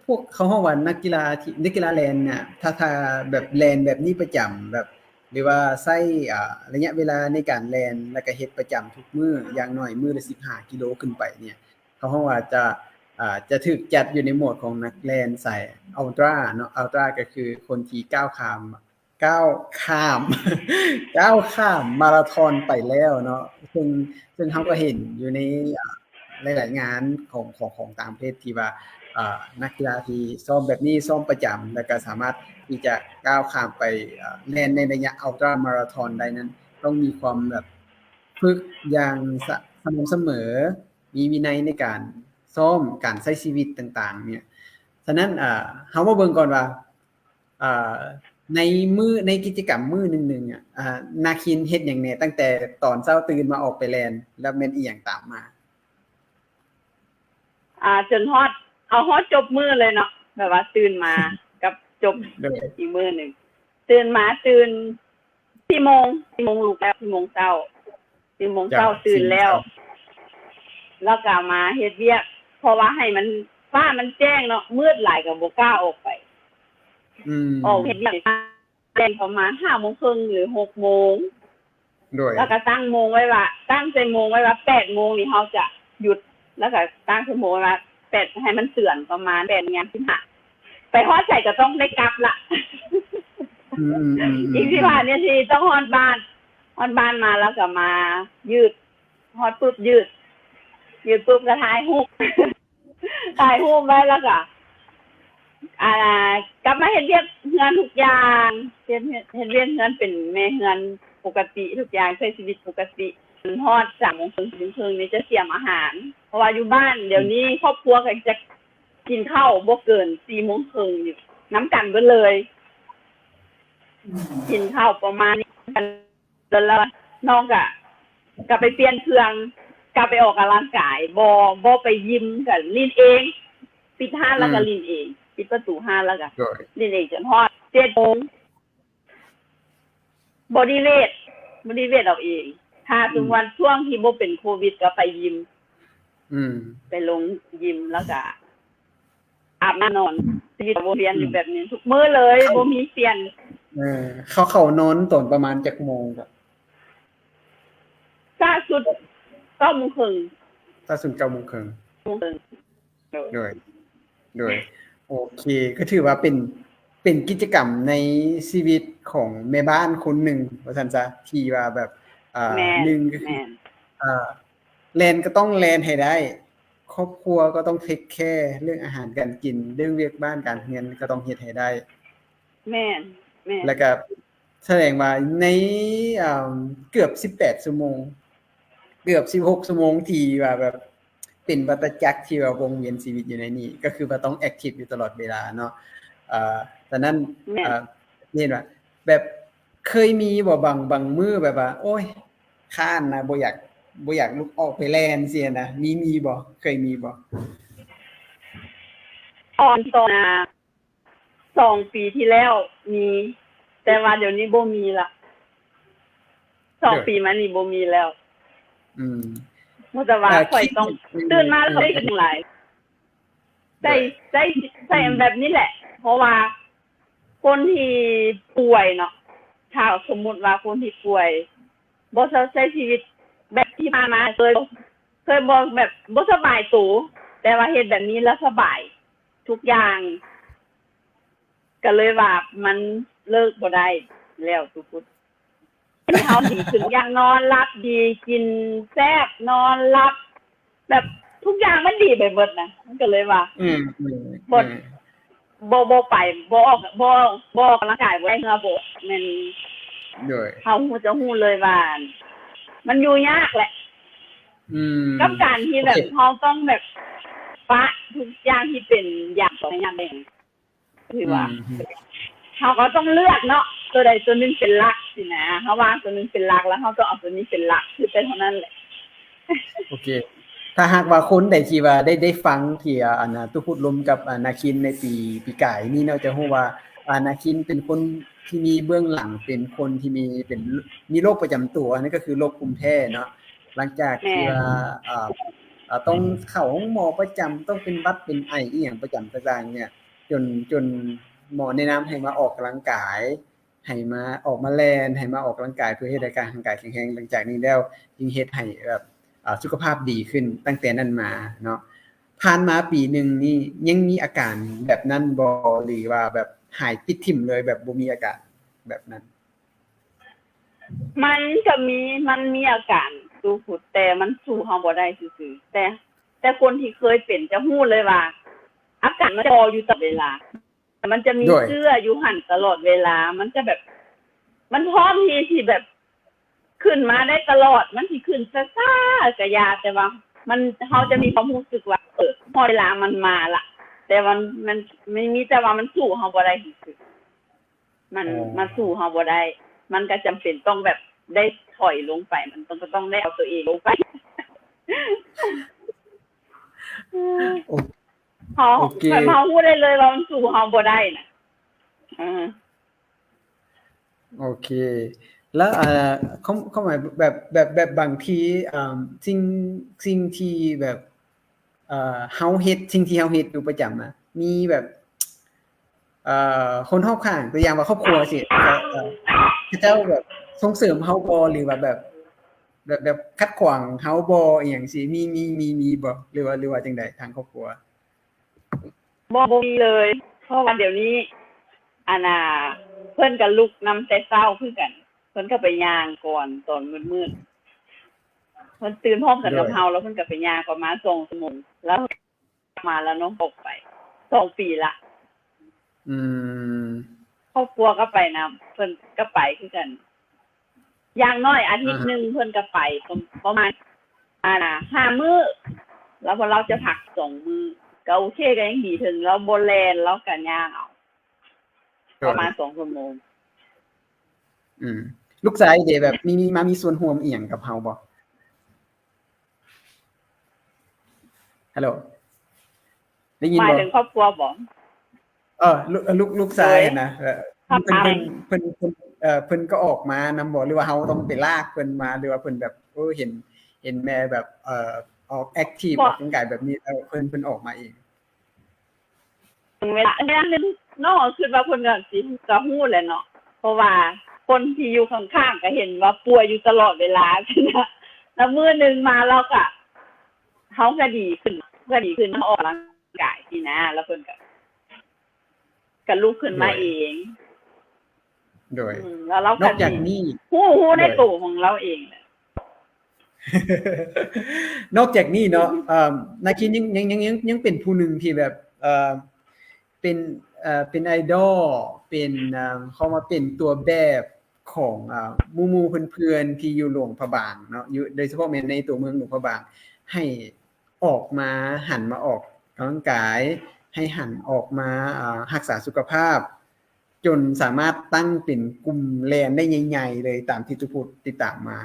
ພວກເຂົາຮ້ອງວ່ານັກກິລາທີ່ ນັກກິລາແລ່ນນະ ຖ້າ ຖ້າແບບແລ່ນແບບນີ້ປະຈຳ ແບບ ຫຼືວ່າໃຊ້ ອ່າ ໄລຍະເວລາໃນການແລ່ນ ແລ້ວກໍເຮັດປະຈຳທຸກມື້ ຢ່າງໜ້ອຍມື້ລະສິບຫ້າກິໂລຂຶ້ນໄປເນີ້ຍ ເຂົາເຮົາວ່າຈະ ອ່າ ຈະຖືກຈັດຢູ່ໃນໝວດຂອງນັກແລ່ນສາຍ Ultra ເນາະ Ultra ກໍຄືຄົນທີ່ກ້າວຂ້າມ ກ້າວຂ້າມ ກ້າວຂ້າມມາລາທອນໄປແລ້ວເນາະ ເຊິ່ງ ເຊິ່ງເຮົາກໍເຫັນຢູ່ໃນ ອ່າ ຫຼາຍໆງານຂອງ ຂອງ ຂອງຕ່າງປະເທດທີ່ວ່າ ອ່າ ນັກກິລາທີ່ຊ້ອມແບບນີ້ ຊ້ອມປະຈຳ ແລ້ວກໍສາມາດທີ່ຈະກ້າວຂ້າມໄປ ອ່າ ແລ່ນໃນໄລຍະ ultra marathon ໄດ້ນັ້ນ ຕ້ອງມີຄວາມແບບຝຶກຢ່າງສະ ສະໝ່ຳສະເໝີ ມີວິໄນໃນການຊ້ອມ ການໃຊ້ຊີວິດຕ່າງໆເນຍ. ສະນັ້ນ ອ່າ ເຮົາມາເບິ່ງກ່ອນວ່າ ອ່າ ໃນມື້ ໃນກິດຈະກຳມື້ໜຶ່ງໆ ອະ ອ່າ ນາຄິນເຮັດຫຍັງແດ່? ຕັ້ງແຕ່ຕອນເຊົ້າຕື່ນມາອອກໄປແລ່ນ ແລ້ວແມ່ນອີ່ຫຍັງຕາມມາ? ອ່າ ຈົນຮອດ ເອົາຮອດຈົບມື້ເລີຍເນາະ ແບບວ່າຕື່ນມາກັບຈົບ ໂດຍ ອີກມື້ໜຶ່ງ ຕື່ນມາ ຕື່ນສີ່ໂມງ ສີ່ໂມງລຸກແລ້ວ ສີ່ໂມງເຊົ້າ ສີ່ໂມງເຊົ້າຕື່ນແລ້ວ ແລ້ວກໍມາເຮັດວຽກ ເພາະວ່າໃຫ້ມັນ ຟ້າມັນແຈ້ງເນາະ ມືດຫຼາຍກໍບໍ່ກ້າອອກໄປ ອືມ ອອກເຮັດວຽກ ແຈ້ງປະມານຫ້າໂມງເຄິ່ງ ຫຼື ຫົກໂມງ ໂດຍ ແລ້ວກໍຕັ້ງໂມງໄວ້ວ່າ ຕັ້ງໃສ່ໂມງໄວ້ວ່າແປດໂມງນີ້ເຮົາຈະຢຸດ ແລ້ວກໍຕັ້ງໃສ່ໂມງໄວ້ວ່າແປດ ໃຫ້ມັນເຕືອນປະມານແປດໂມງຍາມສິບຫ້າ ໄປຮອດໃສກໍຕ້ອງໄດ້ກັບລະ ອືມໆໆໆ ອີກສິບຫ້ານາທີຕ້ອງຮອດບ້ານ ຮອດບ້ານມາແລ້ວກໍມາຍືດ ຮອດປຸບຍືດ ຍືດປຸບກໍຖ່າຍຮູບ ຖ່າຍຮູບໄວ້ແລ້ວກໍ ອ່າ ກັບມາເຮັດວຽກເຮືອນທຸກຢ່າງ ເຮັດ ເຮັດວຽກເຮືອນເປັນແມ່ເຮືອນປົກກະຕິທຸກຢ່າງ ໃຊ້ຊີວິດປົກກະຕິ ຮອດສາມໂມງເຄິ່ງ ສີ່ໂມງເຄິ່ງນີ້ຈະຕຽມອາຫານ ເພາະວ່າຢູ່ບ້ານດຽວນີ້ຄອບຄົວກໍຈະກິນເຂົ້າບໍ່ເກີນສີ່ໂມງເຄິ່ງນີ້ນຳກັນເບິດເລີຍ ກິນເຂົ້າປະມານນີ້ ແລ້ວນ້ອງກະ ກະໄປປ່ຽນເຄື່ອງ ກະໄປອອກກຳລັງກາຍ ບໍ່ ບໍ່ໄປຢິມ ກະຫຼິ້ນເອງ ປິດຮ້ານແລ້ວກະຫຼິ້ນເອງ ປິດປະຕູຮ້ານແລ້ວກະຫຼິ້ນເອງຈົນຮອດເຈັດໂມງ ບໍດີເວດ ບໍດີເວດເອົາເອງ ຖ້າສົມມຸດວ່າຊ່ວງທີ່ບໍ່ເປັນໂຄວິດກະໄປຢິມ ອືມ ໄປລົງຢິມແລ້ວກະ ອາບນ້ຳນອນ ຊີວິດວນວຽນຢູ່ແບບນີ້ທຸກມື້ເລີຍ ບໍ່ມີປ່ຽນ. ເອີ ເຂົາ ເຂົານອນຕອນປະມານຈັກໂມງ? ຊ້າສຸດເກົ້າໂມງເຄິ່ງ. ຊ້າສຸດເກົ້າໂມງເຄິ່ງ. ໂດຍ ໂດຍ ໂດຍ ໂອເຄ ກໍຖືວ່າເປັນ ເປັນກິດຈະກຳໃນຊີວິດຂອງແມ່ບ້ານຄົນໜຶ່ງວ່າຊັ້ນຊະ ທີ່ວ່າແບບ ອ່າ ໜຶ່ງກໍຄື ອ່າ ແລ່ນກໍຕ້ອງແລ່ນໃຫ້ໄດ້ ຄອບຄົວກໍຕ້ອງເທກແຄເລື່ອງອາຫານການກິນ ເລື່ອງວຽກບ້ານການເຮືອນກໍຕ້ອງເຮັດໃຫ້ໄດ້. ແມ່ນ ແມ່ນ ແລ້ວກໍສະແດງວ່າໃນ ເອີ່ມ ເກືອບສິບແປດຊົ່ວໂມງ ເກືອບສິບຫົກຊົ່ວໂມງທີ່ວ່າແບບເປັນວັດຕະຈັກທີ່ວ່າວົງວຽນຊີວິດຢູ່ໃນນີ້ ກໍຄືວ່າຕ້ອງແອັກທີບຢູ່ຕະຫຼອດເວລາເນາະ. ເອີ ສະນັ້ນ ເອີ ເຫັນວ່າແບບເຄີຍມີບໍ່ບາງ ບາງມື້ແບບວ່າ ໂອ້ຍ ຄ້ານນະ ບໍ່ຢາກ ບໍ່ຢາກລຸກອອກໄປແລ່ນຊີ້ນະ ມີ ມີບໍ່? ເຄີຍມີບໍ່? ຕອນ ຕອນ ສອງປີທີ່ແລ້ວມີ ແຕ່ວ່າດຽວນີ້ບໍ່ມີລະ ສອງປີມານີ້ບໍ່ມີແລ້ວ. ອືມ ຮູ້ແຕ່ວ່າຂ້ອຍຕ້ອງຕື່ນມາແລ້ວຂ້ອຍຄິດຫຍັງຫຼາຍ ໃຊ້ ໃຊ້ ໃຊ້ແບບນີ້ແຫຼະ ເພາະວ່າຄົນທີ່ປ່ວຍເນາະ ຖ້າສົມມຸດວ່າຄົນທີ່ປ່ວຍ ບໍ່ຊອບໃຊ້ຊີວິດແບບທີ່ຜ່ານມາ ເຄີຍ ເຄີຍບໍ່ ແບບບໍ່ສະບາຍໂຕ ແຕ່ວ່າເຮັດແບບນີ້ແລ້ວສະບາຍທຸກຢ່າງ ກໍເລີຍວ່າມັນເລີກບໍ່ໄດ້ແລ້ວທຸກຄົນ. ເຮົາດີຂຶ້ນຢ່າງນອນຫຼັບດີ ກິນແຊບ ນອນຫຼັບ ແບບທຸກຢ່າງມັນດີໄປເບິດນະ ມັນກໍເລີຍວ່າ ອືມ ບໍ່ ບໍ່ ບໍ່ໄປ ບໍ່ອອກ ບໍ່ ບໍ່ອອກກຳລັງກາຍ ບໍ່ໄດ້ເຫື່ອ ບໍ່ແມ່ນ ໂດຍ ເຮົາຮູ້ ຈະຮູ້ເລີຍວ່າ ມັນຢູ່ຍາກແຫຼະ ອືມ ກັບການທີ່ແບບ ໂອເຄ ເຮົາຕ້ອງແບບປະທຸກຢ່າງທີ່ເປັນຢ່າງຕໍ່ຢ່າງແດງ ຄືວ່າ ອືມ ເຮົາກໍຕ້ອງເລືອກເນາະ ຕົວໃດຕົວໜຶ່ງເປັນຫຼັກຊີ້ນະ ເຮົາວ່າຕົວໜຶ່ງເປັນຫຼັກ ແລ້ວເຮົາຕ້ອງເອົາຕົວນີ້ເປັນຫຼັກ ຄືແຕ່ເທົ່ານັ້ນແຫຼະ. ໂອເຄ ຖ້າຫາກວ່າຄົນໃດທີ່ວ່າໄດ້ ໄດ້ຟັງທີ່ ອ່າ ອັນນ່າ ຕຸພຸດລົມກັບ ອ່າ ນາຄິນໃນປີ ປີກາຍນີ້ເນາະ ຈະຮູ້ວ່າ ອ່າ ນາຄິນເປັນຄົນທີ່ມີເບື້ອງຫຼັງ ເປັນຄົນທີ່ມີ ເປັນ ມີໂລກປະຈຳຕົວ ນັ້ນກໍຄືໂລກພູມແພ້ເນາະ. ຫຼັງຈາກທີ່ວ່າ ແມ່ນ ອ່າ ອ່າ ຕ້ອງເຂົ້າໂຮງໝໍປະຈຳ ຕ້ອງເປັນຫວັດເປັນໄອອີ່ຫຍັງປະຈຳຕ່າງໆເນຍ ຈົນ ຈົນໝໍແນະນຳໃຫ້ມາອອກກຳລັງກາຍ ໃຫ້ມາ ອອກມາແລ່ນ ໃຫ້ມາອອກກຳລັງກາຍ ເພື່ອເຮັດໃຫ້ການ ຮ່າງກາຍແຂງແຮງ. ຫຼັງຈາກນີ້ແລ້ວຈຶ່ງເຮັດໃຫ້ແບບ ອ່າ ສຸຂະພາບດີຂຶ້ນຕັ້ງແຕ່ນັ້ນມາເນາະ. ຜ່ານມາປີໜຶ່ງນີ້ຍັງມີອາການແບບນັ້ນບໍ່ ຫຼືວ່າແບບຫາຍປິດຖິ້ມເລີຍ ແບບບໍ່ມີອາການ ແບບນັ້ນ? ມັນກໍມີ ມັນມີອາການຕູພຸດ ແຕ່ມັນສູ້ເຮົາບໍ່ໄດ້ຊື່ໆ ແຕ່ ແຕ່ຄົນທີ່ເຄີຍເປັນຈະຮູ້ເລີຍວ່າ ອາການມັນຈະຢູ່ຕະຫຼອດເວລາ ມັນຈະມີເຊື້ອຢູ່ຫັ້ນຕະຫຼອດເວລາ ມັນຈະແບບ ມັນພ້ອມທີ່ ທີ່ແບບ ຂຶ້ນມາໄດ້ຕະຫຼອດ ມັນຊິຂຶ້ນຊ້າໆກະຢ່າ ແຕ່ວ່າມັນ ເຮົາຈະມີຄວາມຮູ້ສຶກວ່າ ເອີ ຮອດເວລາມັນມາລະ ແຕ່ວ່າມັນ ມັນມີແຕ່ວ່າມັນສູ້ເຮົາບໍ່ໄດ້ຊື່ໆ ມັນ ມັນສູ້ເຮົາບໍ່ໄດ້ ມັນກະຈຳເປັນຕ້ອງແບບໄດ້ຖອຍລົງໄປ ມັນຕ້ອງ ກໍຕ້ອງໄດ້ເອົາຕົວເອງລົງໄປ ໂອ ເຮົາ ໂອເຄ ເຮົາຮູ້ໄດ້ເລີຍວ່າມັນສູ້ເຮົາບໍ່ໄດ້ນະ ເອີ. ໂອເຄ ແລ້ວ ເອີ ຄວາມ ຄວາມໝາຍແບບ ແບບ ແບບບາງທີ ເອີ ສິ່ງ ສິ່ງທີ່ແບບ ເອີ ເຮົາເຮັດ ສິ່ງທີ່ເຮົາເຮັດຢູ່ປະຈຳນະ ມີແບບ ເອີ ຄົນຮອບຂ້າງ ຕົວຢ່າງວ່າຄອບຄົວຊີ້ ເຂົາເຈົ້າແບບສົ່ງເສີມເຮົາບໍ່ ຫຼືວ່າແບບ ແບບ ແບບຂັດຂວາງເຮົາບໍ່ ອີ່ຫຍັງຊີ້ ມີ ມີ ມີ ມີບໍ່ ຫຼືວ່າ ຫຼືວ່າຈັ່ງໃດ ທາງຄອບຄົວ? ບໍ່ ບໍ່ມີເລີຍ ເພາະວ່າດຽວນີ້ ອັນນ່າ ເພິ່ນກໍລຸກນຳແຕ່ເຊົ້າຄືກັນ ເພິ່ນກໍໄປຍ່າງກ່ອນຕອນມືດໆ ເພິ່ນຕື່ນພ້ອມກັນກັບເຮົາ ແລ້ວເພິ່ນກໍໄປຍ່າງປະມານສອງຊົ່ວໂມງ ແລ້ວມາ ແລ້ວນ້ອງອອກໄປ ສອງປີລະ ອືມ ຄອບຄົວກໍໄປນຳ ເພິ່ນກໍໄປຄືກັນ ຢ່າງໜ້ອຍອາທິດໜຶ່ງເພິ່ນກໍໄປ ປະ ປະມານ ອ່າ ຫ້າມື້ ແລ້ວພວກລາວຈະພັກສອງມື້ ກໍໂອເຄ ກໍຍັງດີ ເຖິງລາວບໍ່ແລ່ນ ລາວກໍຍ່າງເອົາ ປະມານສອງຊົ່ວໂມງ. ອືມ ລູກຊາຍເດ ແບບ ມີ ມີ ມາມີສ່ວນຮ່ວມອີ່ຫຍັງກັບເຮົາບໍ່? ຮັລໂຫຼ ໄດ້ຍິນບໍ່? ໝາຍເຖິງຄອບຄົວບໍ່? ເອີ ລູກ ລູກ ລູກຊາຍຫັ້ນນະ ເອີ ເພິ່ນ ເພິ່ນ ເພິ່ນ ເອີ ເພິ່ນກໍອອກມານຳບໍ່ ຫຼືວ່າເຮົາຕ້ອງໄປລາກເພິ່ນມາ ຫຼືວ່າເພິ່ນແບບ ໂອ້ ເຫັນ ເຫັນແມ່ແບບ ເອີ ອອກແອັກທີບ ອອກກຳລັງກາຍແບບນີ້ ແລ້ວເພິ່ນ ເພິ່ນອອກມາເອງ? ເວລາ ອັນໜຶ່ງ ນ້ອງກໍຄິດວ່າເພິ່ນກໍຊິ ກໍຮູ້ແຫຼະເນາະ ເພາະວ່າຄົນທີ່ຢູ່ຂ້າງໆກໍເຫັນວ່າປ່ວຍຢູ່ຕະຫຼອດເວລາ ລະມື້ໜຶ່ງມາລາວກໍ ເຮົາກໍດີຂຶ້ນ ກໍດີຂຶ້ນ ເຮົາອອກກຳລັງກາຍຊີ້ນະ ລະເພິ່ນກໍ ກໍລຸກຂຶ້ນມາເອງ ໂດຍ ອືມ ແລ້ວລາວກໍ ນອກຈາກນີ້ ຮູ້ ຮູ້ໃນໂຕຂອງລາວເອງ. ນອກຈາກນີ້ເນາະ ເອີ ນາຄິນຍັງ ຍັງ ຍັງ ຍັງ ຍັງເປັນຜູ້ໜຶ່ງທີ່ແບບ ເອີ ເປັນ ເອີ ເປັນໄອດອລ ເປັນ ເອີ ເຂົາວ່າເປັນຕົວແບບຂອງ ເອີ ໝູ່ໆເພື່ອນໆທີ່ຢູ່ຫຼວງພະບາງເນາະ ຢູ່ ໂດຍສະເພາະແມ່ນໃນຕົວເມືອງຫຼວງພະບາງ ໃຫ້ອອກມາ ຫັນມາອອກກຳລັງກາຍ ໃຫ້ຫັນອອກມາ ເອີ ຮັກສາສຸຂະພາບ ຈົນສາມາດຕັ້ງເປັນກຸ່ມແລ່ນໄດ້ໃຫຍ່ໆເລີຍ ຕາມທີ່ຕຸພຸດຕິດຕາມມາ.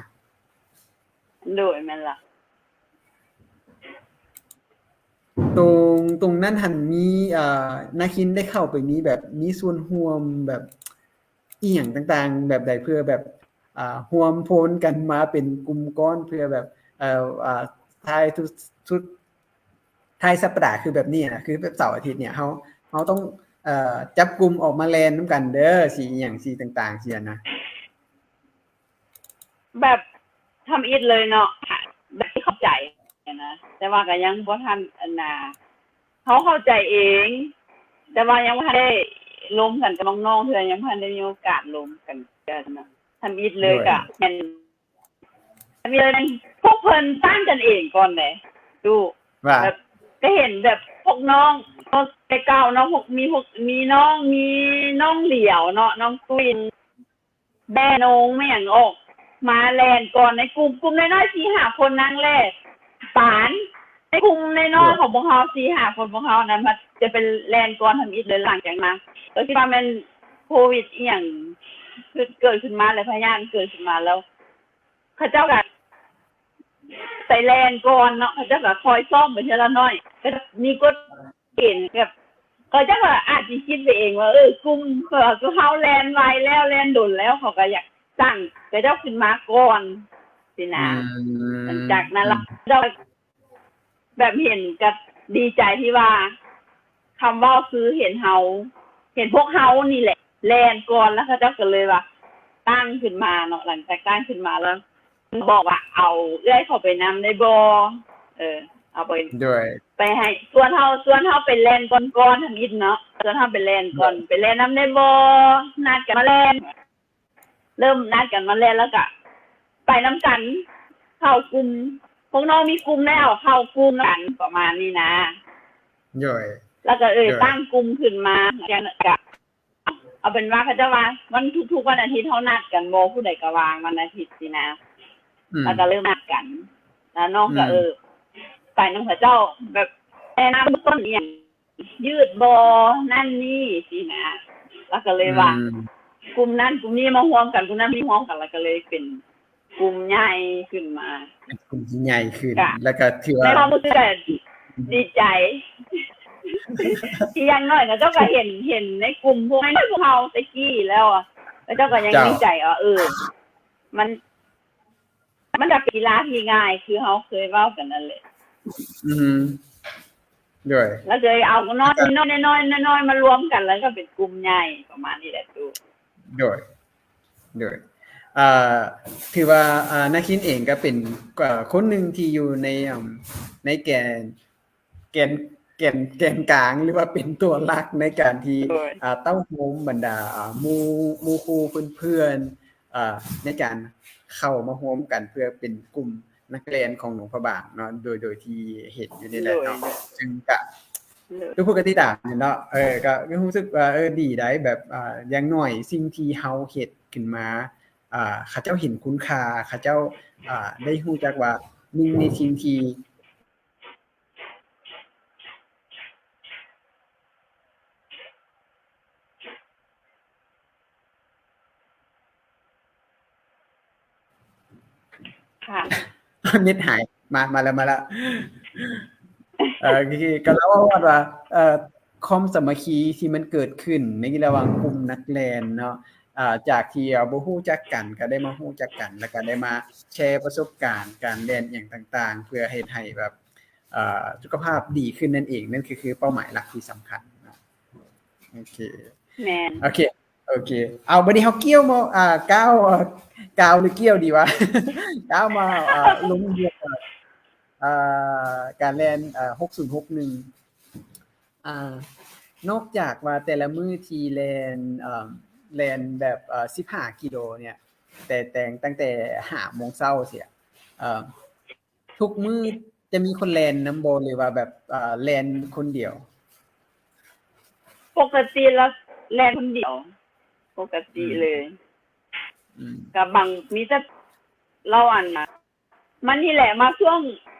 ໂດຍ ແມ່ນລະ. ຕົງ ຕົງນັ້ນຫັ້ນມີ ເອີ ນາຄິນໄດ້ເຂົ້າໄປມີແບບ ມີສ່ວນຮ່ວມແບບອີ່ຫຍັງຕ່າງໆແບບໃດ ເພື່ອແບບ ເອີ ຮ່ວມໂພນກັນມາເປັນກຸ່ມກ້ອນ ເພື່ອແບບ ເອີ ເອີ ທ້າຍທຸກ ທຸກ ທ້າຍສັບປະດາຄືແບບນີ້ນະ ຄືແບບເສົາອາທິດເນຍ ເຮົາ ເຮົາຕ້ອງ ເອີ ຈັບກຸ່ມອອກມາແລ່ນນຳກັນເດີ ຊິອີ່ຫຍັງ ຊິຕ່າງໆ ຊິຫັ້ນນະ. ແບບທຳອິດເລີຍເນາະ ແບບທີ່ເຂົ້າໃຈນະ ແຕ່ວ່າກໍຍັງບໍ່ທັນ ອັນນ່າ ເຮົາເຂົ້າໃຈເອງ ແຕ່ວ່າຍັງບໍ່ທັນໄດ້ລົມກັນກັບນ້ອງໆເທື່ອ ຍັງບໍ່ທັນໄດ້ມີໂອກາດລົມກັນເທື່ອນະ ທຳອິດເລີຍ ໂດຍ ກະແມ່ນ ທຳອິດເລີຍ ພວກເພິ່ນຕັ້ງກັນເອງກ່ອນເດ້ ດູ ວ່າ ແບບ ກໍເຫັນແບບພວກນ້ອງ ແຕ່ເກົ່າເນາະ ພວກ ມີພວກ ມີນ້ອງ ມີນ້ອງຫຼຽວເນາະ ນ້ອງຕຸ້ຍ ແບນງແມ່ຫຍັງອອກມາແລ່ນກ່ອນໃນກຸ່ມ ກຸ່ມນ້ອຍໆ ສີ່ຫ້າຄົນນາງແລ່ນປານໃນກຸ່ມນ້ອຍໆຂອງພວກເຮົາ ສີ່ຫ້າຄົນພວກເຮົານັ້ນ ມັນຈະໄປແລ່ນກ່ອນທຳອິດເລີຍ. ຫຼັງຈາກນັ້ນກໍຄິດວ່າແມ່ນໂຄວິດອີ່ຫຍັງເກີດຂຶ້ນມາ ແລະ ພະຍາດເກີດຂຶ້ນມາແລ້ວ ເຂົາເຈົ້າກໍໄປແລ່ນກ່ອນເນາະ ເຂົາເຈົ້າກໍຄ່ອຍຊ້ອມໄປເທື່ອລະໜ້ອຍ ກໍມີກົດ ເຫັນແບບ ເຂົາເຈົ້າກໍອາດຊິຄິດໄປເອງວ່າ ເອີ ກຸ່ມ ຄືເຮົາແລ່ນໄວແລ້ວ ແລ່ນດົນແລ້ວ ເຂົາກໍຢາກສ້າງເຂົາເຈົ້າຂຶ້ນມາກ່ອນຊີ້ນະ. ອືມ ຫຼັງຈາກນັ້ນລະ ອືມ ເຂົາເຈົ້າແບບເຫັນກໍດີໃຈທີ່ວ່າ ຄຳເວົ້າຄືເຫັນເຮົາ ເຫັນພວກເຮົານີ້ແຫຼະແລ່ນກ່ອນ ແລ້ວເຂົາເຈົ້າກໍເລີຍວ່າຕັ້ງຂຶ້ນມາເນາະ. ຫຼັງຈາກຕັ້ງຂຶ້ນມາແລ້ວ ບອກວ່າເອົາເອື້ອຍເຂົ້າໄປນຳໄດ້ບໍ່ ເອີ ເອົາໄປ ໂດຍ ໄປໃຫ້ ຊວນເຮົາ ຊວນເຮົາໄປແລ່ນກ່ອນໆ ທຳອິດເນາະ ຊວນເຮົາໄປແລ່ນກ່ອນ ໂດຍ ໄປແລ່ນນຳໄດ້ບໍ່ ນັດກັນມາແລ່ນ ເລີ່ມນັດກັນມາແລ່ນ ແລ້ວກະໄປນຳກັນ ເຂົ້າກຸ່ມ ພວກນ້ອງມີກຸ່ມແລ້ວ ເຂົ້າກຸ່ມນຳກັນ ປະມານນີ້ນະ. ໂດຍ ແລ້ວກະເອີຍ ໂດຍ ຕັ້ງກຸ່ມຂຶ້ນມາ ກະ ເອົາເປັນວ່າເຂົາເຈົ້າວ່າ ວັນ ທຸກໆວັນອາທິດເຮົານັດກັນບໍ່ ຜູ້ໃດກະວ່າງວັນອາທິດຊີ້ນະ. ອືມ ແລ້ວກະເລີ່ມນັດກັນ ແລ້ວນ້ອງກະ ອືມ ເອີ ໄປນຳເຂົາເຈົ້າ ແບບແນະນຳເບື້ອງຕົ້ນອີ່ຫຍັງ ຍືດບໍ່ ນັ້ນນີ້ຊີ້ນະ. ແລ້ວກະເລີຍວ່າ ອືມ ກຸ່ມນັ້ນກຸ່ມນີ້ມາຮ່ວມກັນ ກຸ່ມນັ້ນມີຮ່ວມກັນ ແລ້ວກະເລີຍເປັນກຸ່ມໃຫຍ່ຂຶ້ນມາ ເປັນກຸ່ມທີ່ໃຫຍ່ຂຶ້ນ ກະ ແລ້ວກະຖືວ່າ ໃນຄວາມຮູ້ສຶກກະດີໃຈ ທີ່ຢ່າງໜ້ອຍເຂົາເຈົ້າກະເຫັນ ເຫັນໃນກຸ່ມພວກ ພວກເຮົາແຕ່ກີ້ແລ້ວ ເຂົາເຈົ້າກະຍັງ ເຈົ້າ ມີໃຈວ່າ ເອີ ມັນ ມັນກະເປັນກິລາທີ່ງ່າຍ ຄືເຮົາເຄີຍເວົ້າກັນນັ້ນແຫຼະ. ອືມ ໂດຍ ແລ້ວເລີຍເອົານ້ອຍ ນ້ອຍ ນ້ອຍ ນ້ອຍ ນ້ອຍ ມາລວມກັນ ແລ້ວກະເປັນກຸ່ມໃຫຍ່ ປະມານນີ້ແຫຼະຕູ. ໂດຍ ໂດຍ ເອີ ຖືວ່າ ອາ ນາຄິນເອງກະເປັນ ເອີ ຄົນໜຶ່ງທີ່ຢູ່ໃນ ອາ ໃນແກນ ແກນ ແກນ ແກນກາງ ຫຼືວ່າເປັນຕົວຫຼັກໃນການທີ່ ໂດຍ ອາ ເຕົ້າໂຮມບັນດາ ອາ ໝູ່ ໝູ່ຄູ່ເພື່ອນໆ ອາ ໃນການເຂົ້າມາໂຮມກັນເພື່ອເປັນກຸ່ມນັກແລ່ນຂອງຫຼວງພະບາງເນາະ ໂດຍ ໂດຍທີ່ເຫັນຢູ່ນີ້ແຫຼະເນາະ ໂດຍ ຊຶ່ງກະ ໂດຍ ທຸກຄົນກະຕິດຕາມຢູ່ເນາະ ເອີ ກະ ກະຮູ້ສຶກວ່າ ເອີ ດີໃດ໋ ແບບ ອາ ຢ່າງໜ້ອຍສິ່ງທີ່ເຮົາເຮັດຂຶ້ນມາ ອາ ເຂົາເຈົ້າເຫັນຄຸນຄ່າ ເຂົາເຈົ້າ ອາ ໄດ້ຮູ້ຈັກວ່າ ໜຶ່ງໃນສິ່ງທີ່ ຄ່ະ ເນັດຫາຍ ມາ ມາແລ້ວ ມາແລ້ວ ເອີ ກະເລີາວ່າ ເອີ ຄວາມສາມັກຄີທີ່ມັນເກີດຂຶ້ນໃນລະຫວ່າງກຸ່ມນັກແລ່ນເນາະ ອາ ຈາກທີ່ ອາ ບໍ່ຮູ້ຈັກກັນ ກະໄດ້ມາຮູ້ຈັກກັນ ແລ້ວກະໄດ້ມາແຊປະສົບການການແລ່ນອີ່ຫຍັງຕ່າງໆ ເພື່ອເຮັດໃຫ້ແບບ ເອີ ສຸຂະພາບດີຂຶ້ນນັ້ນເອງ ນັ້ນຄື ຄືເປົ້າໝາຍຫຼັກທີ່ສຳຄັນເນາະ. ໂອເຄ ແມ່ນ ໂອເຄ ໂອເຄ ເອົາ ບາດນີ້ເຮົາກ່ຽວມາ ອາ ກ້າວ ກ້າວ ຫຼື ກ່ຽວດີວະ ກ້າວມາ ອາ ລົງເລື່ອງ ອາ ການແລ່ນ ອາ ຫົກສູນຫົກໜຶ່ງ ອາ ນອກຈາກວ່າແຕ່ລະມື້ທີ່ແລ່ນ ເອີ ແລ່ນແບບ ເອີ ສິບຫ້າກິໂລເນຍ ແຕ່ ແຕ່ ຕັ້ງແຕ່ຫ້າໂມງເຊົ້າເສຍ ເອີ ທຸກມື້ຈະມີຄົນແລ່ນນຳບໍ່ ຫຼືວ່າແບບ ເອີ ແລ່ນຄົນດຽວ? ປົກກະຕິລະແລ່ນຄົນດຽວ ປົກກະຕິເລີຍ ອືມ ກະບາງ ມີແຕ່ລາວ ອັນ ມານີ້ແຫຼະ ມາຊ່ວງ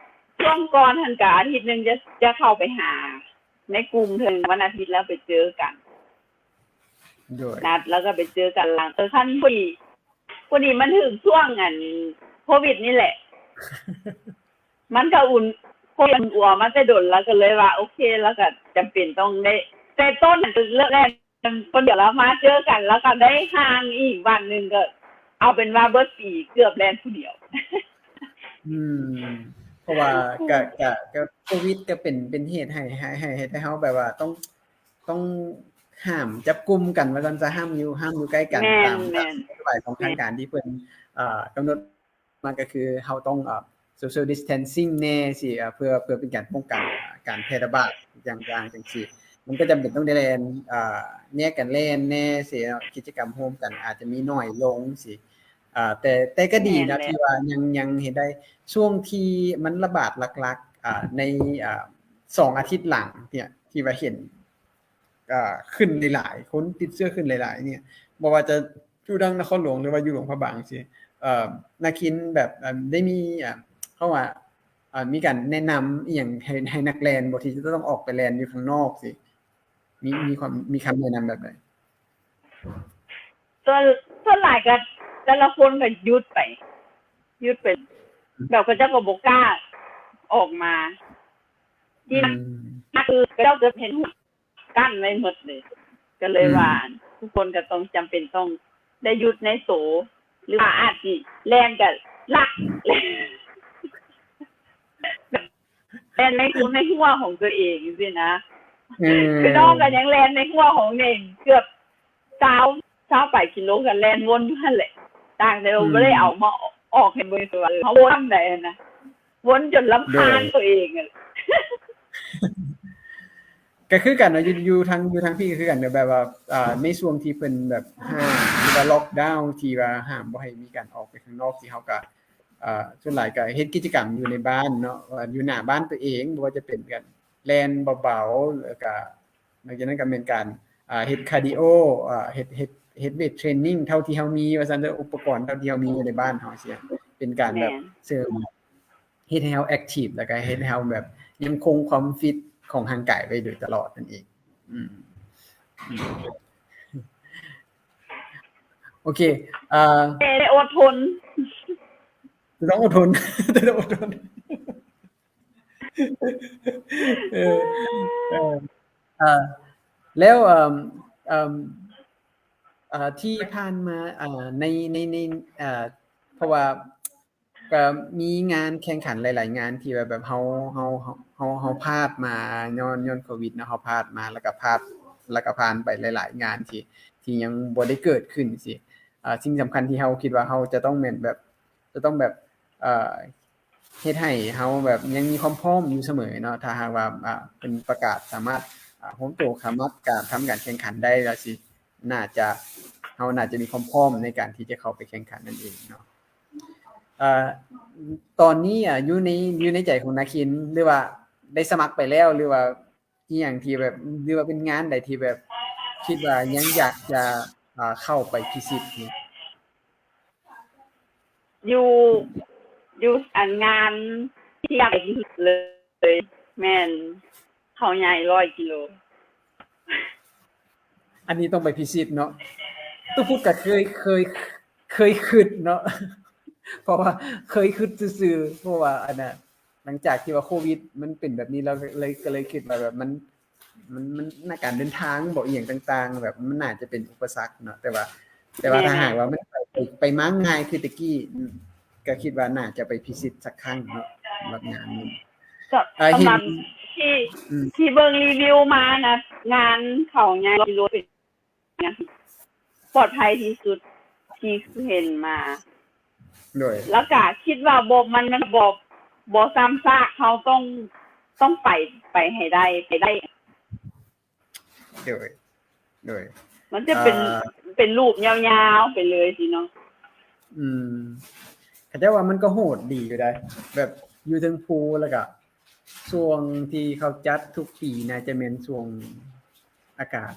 ຊ່ວງກ່ອນຫັ້ນກະອາທິດໜຶ່ງຈະ ຈະເຂົ້າໄປຫາໃນກຸ່ມເທື່ອໜຶ່ງ ວັນອາທິດແລ້ວໄປເຈີກັນ ໂດຍ ນັດແລ້ວກະໄປເຈີກັນຫຼັງ ເອີ ຄັນພໍດີ ພໍດີມັນຖືກຊ່ວງ ອັນ ໂຄວິດນີ້ແຫຼະ ມັນກະອຸ່ນ ໂຄວິດອຸ່ນອົວມາແຕ່ດົນ ແລ້ວກະເລີຍວ່າ ໂອເຄ ແລ້ວກະຈຳເປັນຕ້ອງໄດ້ ແຕ່ຕົ້ນຫັ້ນກະເລີກແລ້ວ ຄົນດຽວ ແລ້ວມາເຈີກັນ ແລ້ວກະໄດ້ຫ່າງອີກວັນໜຶ່ງ ກະເອົາເປັນວ່າເບິດປີເກືອບແລ່ນຜູ້ດຽວ ອືມ ເພາະວ່າກະ ກະ ກະໂຄວິດກະເປັນ ເປັນເຫດໃຫ້ ໃຫ້ ໃຫ້ ໃຫ້ເຮົາແບບວ່າຕ້ອງ ຕ້ອງຫ້າມຈັບກຸ່ມກັນວ່າຊັ້ນຊະ ຫ້າມຢູ່ ຫ້າມຢູ່ໃກ້ກັນ ແມ່ນ ຕາມ ແມ່ນ ນະໂຍບາຍຂອງ ແມ່ນ ທາງການທີ່ເພິ່ນ ເອີ ກຳນົດ ມັນກະຄືເຮົາຕ້ອງ ເອີ social distancing ແດ່ຊີ້ ເອີ ເພື່ອ ເພື່ອເປັນການປ້ອງກັນ ເອີ ການແຜ່ລະບາດຢ່າງ ຢ່າງ ຈັ່ງຊີ້ ມັນກະຈຳເປັນຕ້ອງໄດ້ແລ່ນ ເອີ ແຍກກັນແລ່ນແດ່ຊີ້ເນາະ ກິດຈະກຳຮ່ວມກັນອາດຈະມີໜ້ອຍລົງຊີ້ ເອີ ແຕ່ ແຕ່ກະດີນະ ແມ່ນແຫຼະ ທີ່ວ່າຍັງ ຍັງເຮັດໄດ້ ຊ່ວງທີ່ມັນລະບາດຫຼັກໆ ເອີ ໃນ ເອີ ສອງອາທິດຫຼັງເນຍ ທີ່ວ່າເຫັນ ເອີ ຂຶ້ນຫຼາຍໆ ຄົນຕິດເຊື້ອຂຶ້ນຫຼາຍໆ ເນຍ ບໍ່ວ່າຈະ ຢູ່ທາງນະຄອນຫຼວງ ຫຼືວ່າຢູ່ຫຼວງພະບາງຊີ້ ເອີ ນາຄິນແບບ ເອີ ໄດ້ມີ ເອີ ເຂົາວ່າ ເອີ ມີການແນະນຳອີ່ຫຍັງໃຫ້ ໃຫ້ນັກແລ່ນບໍ່ ທີ່ຈະຕ້ອງອອກໄປແລ່ນຢູ່ຂ້າງນອກຊີ້ ມີ ມີຄວາມ ມີຄຳແນະນຳແບບໃດ? ສ່ວນ ສ່ວນຫຼາຍກະແຕ່ລະຄົນກະຢຸດໄປ ຢຸດໄປ ແບບເຂົາເຈົ້າກະບໍ່ກ້າອອກມາ ທີ່ ອືມ ຄືເຂົາເຈົ້າຈະເຫັນ ກັ້ນໄວ້ໝົດເລີຍ ກະເລີຍວ່າ ອືມ ທຸກຄົນກະຕ້ອງ ຈຳເປັນຕ້ອງໄດ້ຢຸດໃນໂຕ ຫຼືວ່າອາດຊິແລ່ນກະລັກ ແລ່ນໃນ ໃນຫົວຂອງຕົວເອງຈັ່ງຊີ້ນະ ອືມ ຄືນ້ອງກະຍັງແລ່ນໃນຫົວຂອງເອງເກືອບ ຊາວ ຊາວປາຍກິໂລ ກະແລ່ນວົນຢູ່ຫັ້ນແຫຼະ ຕ່າງແຕ່ວ່າ ອືມ ບໍ່ໄດ້ເອົາມາອອກໃຫ້ເບິ່ງ ແຕ່ວ່າເຮົາວົນນຳໃດຫັ້ນນະ ວົນຈົນລຳຄານ ໂດຍ ຕົວເອງຫັ້ນ. ກໍຄືກັນເນາະ ຢູ່ ຢູ່ທາງ ຢູ່ທາງພີ້ກໍຄືກັນເນາະ ແບບວ່າ ອ່າ ໃນຊ່ວງທີ່ເພິ່ນແບບຫ້າມ ຫຼືວ່າລັອກດາວ ທີ່ວ່າຫ້າມບໍ່ໃຫ້ມີການອອກໄປຂ້າງນອກ ທີ່ເຮົາກໍ ອ່າ ສ່ວນຫຼາຍກໍເຮັດກິດຈະກຳຢູ່ໃນບ້ານເນາະ ວ່າຢູ່ໜ້າບ້ານຕົວເອງ ບໍ່ວ່າຈະເປັນການແລ່ນເບົາໆ ແລ້ວກໍ ຫຼັງຈາກນັ້ນກໍແມ່ນການ ອ່າ ເຮັດຄາດີໂອ ອ່າ ເຮັດ ເຮັດ ເຮັດເວດເທຣນນິງເທົ່າທີ່ເຮົາມີວ່າຊັ້ນເຖາະ ອຸປະກອນເທົ່າທີ່ເຮົາມີຢູ່ໃນບ້ານເຮົາຊີ້ ເປັນການແບບ ແມ່ນ ເສີມ ເຮັດໃຫ້ເຮົາແອັກທີບ ແລ້ວກໍເຮັດໃຫ້ເຮົາແບບຍັງຄົງຄວາມຟິດຂອງຮ່າງກາຍໄວ້ໂດຍຕະຫຼອດນັ້ນເອງ. ອືມ ອືມ ໂອເຄ ເອີ ແຕ່ໄດ້ອົດທົນ ຕ້ອງອົດທົນ ຕ້ອງອົດທົນ ເອີ ເອີ ເອີ ແລ້ວ ເອີ ເອີ ເອີ ທີ່ຜ່ານມາ ເອີ ໃນ ໃນ ໃນ ເອີ ເພາະວ່າ ກໍມີງານແຂ່ງຂັນຫຼາຍໆງານທີ່ວ່າແບບເຮົາ ເຮົາ ເຮົາ ເຮົາ ເຮົາພາດມາຍ້ອນ ຍ້ອນໂຄວິດເນາະ ເຮົາພາດມາ ແລ້ວກໍພາດ ແລ້ວກໍຜ່ານໄປຫຼາຍໆງານທີ່ ທີ່ຍັງບໍ່ໄດ້ເກີດຂຶ້ນຊີ້. ເອີ ສິ່ງສຳຄັນທີ່ເຮົາຄິດວ່າເຮົາຈະຕ້ອງແມ່ນແບບ ຈະຕ້ອງແບບ ເອີ ເຮັດໃຫ້ເຮົາແບບຍັງມີຄວາມພ້ອມຢູ່ສະເໝີເນາະ. ຖ້າຫາກວ່າ ອ່າ ເພິ່ນປະກາດສາມາດ ອ່າ ໂຮມໂຕສາມາດການ ທຳການແຂ່ງຂັນໄດ້ແລ້ວຊິ ໜ້າຈະ ເຮົາໜ້າຈະມີຄວາມພ້ອມໃນການທີ່ຈະເຂົ້າໄປແຂ່ງຂັນນັ້ນເອງເນາະ. ເອີ ຕອນນີ້ ອາ ຢູ່ໃນ ຢູ່ໃນໃຈຂອງນາຄິນ ຫຼືວ່າໄດ້ສະໝັກໄປແລ້ວ ຫຼືວ່າອີ່ຫຍັງທີ່ແບບ ຫຼືວ່າເປັນງານໃດທີ່ແບບຄິດວ່າຍັງຢາກຈະ ອ່າ ເຂົ້າໄປພິຊິດນີ້? ຢູ່ ຢູ່ ອັນ ງານທີ່ຢາກໄປທີ່ສຸດເລີຍ ແມ່ນເຂົາໃຫຍ່ຮ້ອຍກິໂລ. ອັນນີ້ຕ້ອງໄປພິຊິດເນາະ. ຕຸພຸດກໍເຄີຍ ເຄີຍ ເຄີຍຄິດເນາະ ເພາະວ່າເຄີຍຄິດຊື່ໆ ເພາະວ່າອັນນ່າ ຫຼັງຈາກທີ່ວ່າໂຄວິດມັນເປັນແບບນີ້ ແລ້ວເລີຍ ກໍເລີຍຄິດວ່າແບບມັນ ມັນ ມັນ ໃນການເດີນທາງບໍ ອີ່ຫຍັງຕ່າງໆ ແບບມັນໜ້າຈະເປັນອຸປະສັກເນາະ. ແຕ່ວ່າ ແຕ່ວ່າ ແມ່ນ ຖ້າຫາກວ່າມັນໄປ ໄປມາງ່າຍຄືແຕ່ກີ້ ອືມ ກໍຄິດວ່າໜ້າຈະໄປພິຊິດສັກຄັ້ງເນາະ ສຳລັບງານນີ້. ກໍ ເອີ ສຳລັບ ເຫັນ ທີ່ ອືມ ທີ່ເບິ່ງຣີວິວມານະ ງານເຂົາໃຫຍ່ຮ້ອຍກິໂລເປັນ ປອດໄພທີ່ສຸດທີ່ເຫັນມາ. ໂດຍ ແລ້ວກະຄິດວ່າບໍ່ ມັນ ມັນບໍ່ ບໍ່ຊ້ຳຊາກ ເຮົາຕ້ອງ ຕ້ອງໄປ ໄປໃຫ້ໄດ້ ໄປໄດ້. ໂດຍ ໂດຍ ມັນຈະເປັນ ເປັນລູບຍາວໆໄປເລີຍຊີ້ເນາະ. ອືມ ເຂົາເຈົ້າວ່າມັນກໍໂຫດດີຢູ່ໃດ໋ ແບບຢູ່ເທິງພູ ແລ້ວກະ ຊ່ວງທີ່ເຂົາຈັດທຸກປີ ໜ້າຈະແມ່ນຊ່ວງອາກາດ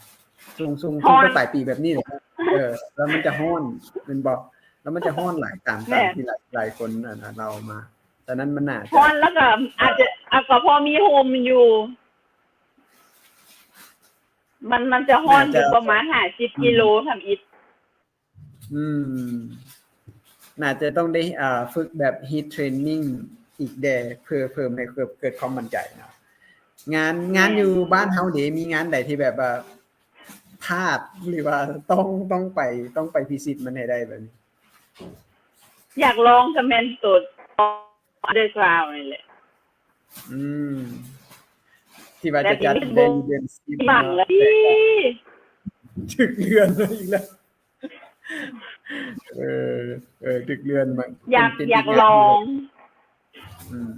ຊ່ວງ ຊ່ວງ ຊ່ວງປາຍປີແບບນີ້ແຫຼະ. ເອີ ແລ້ວມັນຈະຮ້ອນແມ່ນບໍ່? ແລ້ວມັນຈະຮ້ອນຫຼາຍ ຕາມ ຕາມທີ່ຫຼາຍ ຫຼາຍຄົນ ອັນ ເລົ່າມາ. ສະນັ້ນມັນໜ້າຈະຮ້ອນ ແລ້ວກໍອາດຈະ ອາດກໍພໍມີຮົ່ມຢູ່. ມັນ ມັນຈະຮ້ອນຢູ່ປະມານຫ້າສິບກິໂລທຳອິດ. ອືມ ໜ້າຈະຕ້ອງໄດ້ ອ່າ ຝຶກແບບຮີດເທຣນນິງອີກແດ່ ເພື່ອເພີ່ມໃຫ້ເກີດ ເກີດຄວາມໝັ້ນໃຈເນາະ. ງານ ງານຢູ່ ແມ່ນ ບ້ານເຮົາເດ ມີງານໃດທີ່ແບບວ່າພາດ ຫຼືວ່າຕ້ອງ ຕ້ອງໄປ ຕ້ອງໄປພິຊິດມັນໃຫ້ໄດ້ແບບນີ້? ຢາກລອງກໍແມ່ນໂຕ Underground ນີ້ແຫຼະ. ອືມ ທີ່ວ່າຈະຈັດໃນເດືອນສິບເນາະ ຖືກເລື່ອນອີກແລ້ວ. ເອີ ເອີ ຖືກເລື່ອນມາ ຢາກ ຢາກລອງ. ອືມ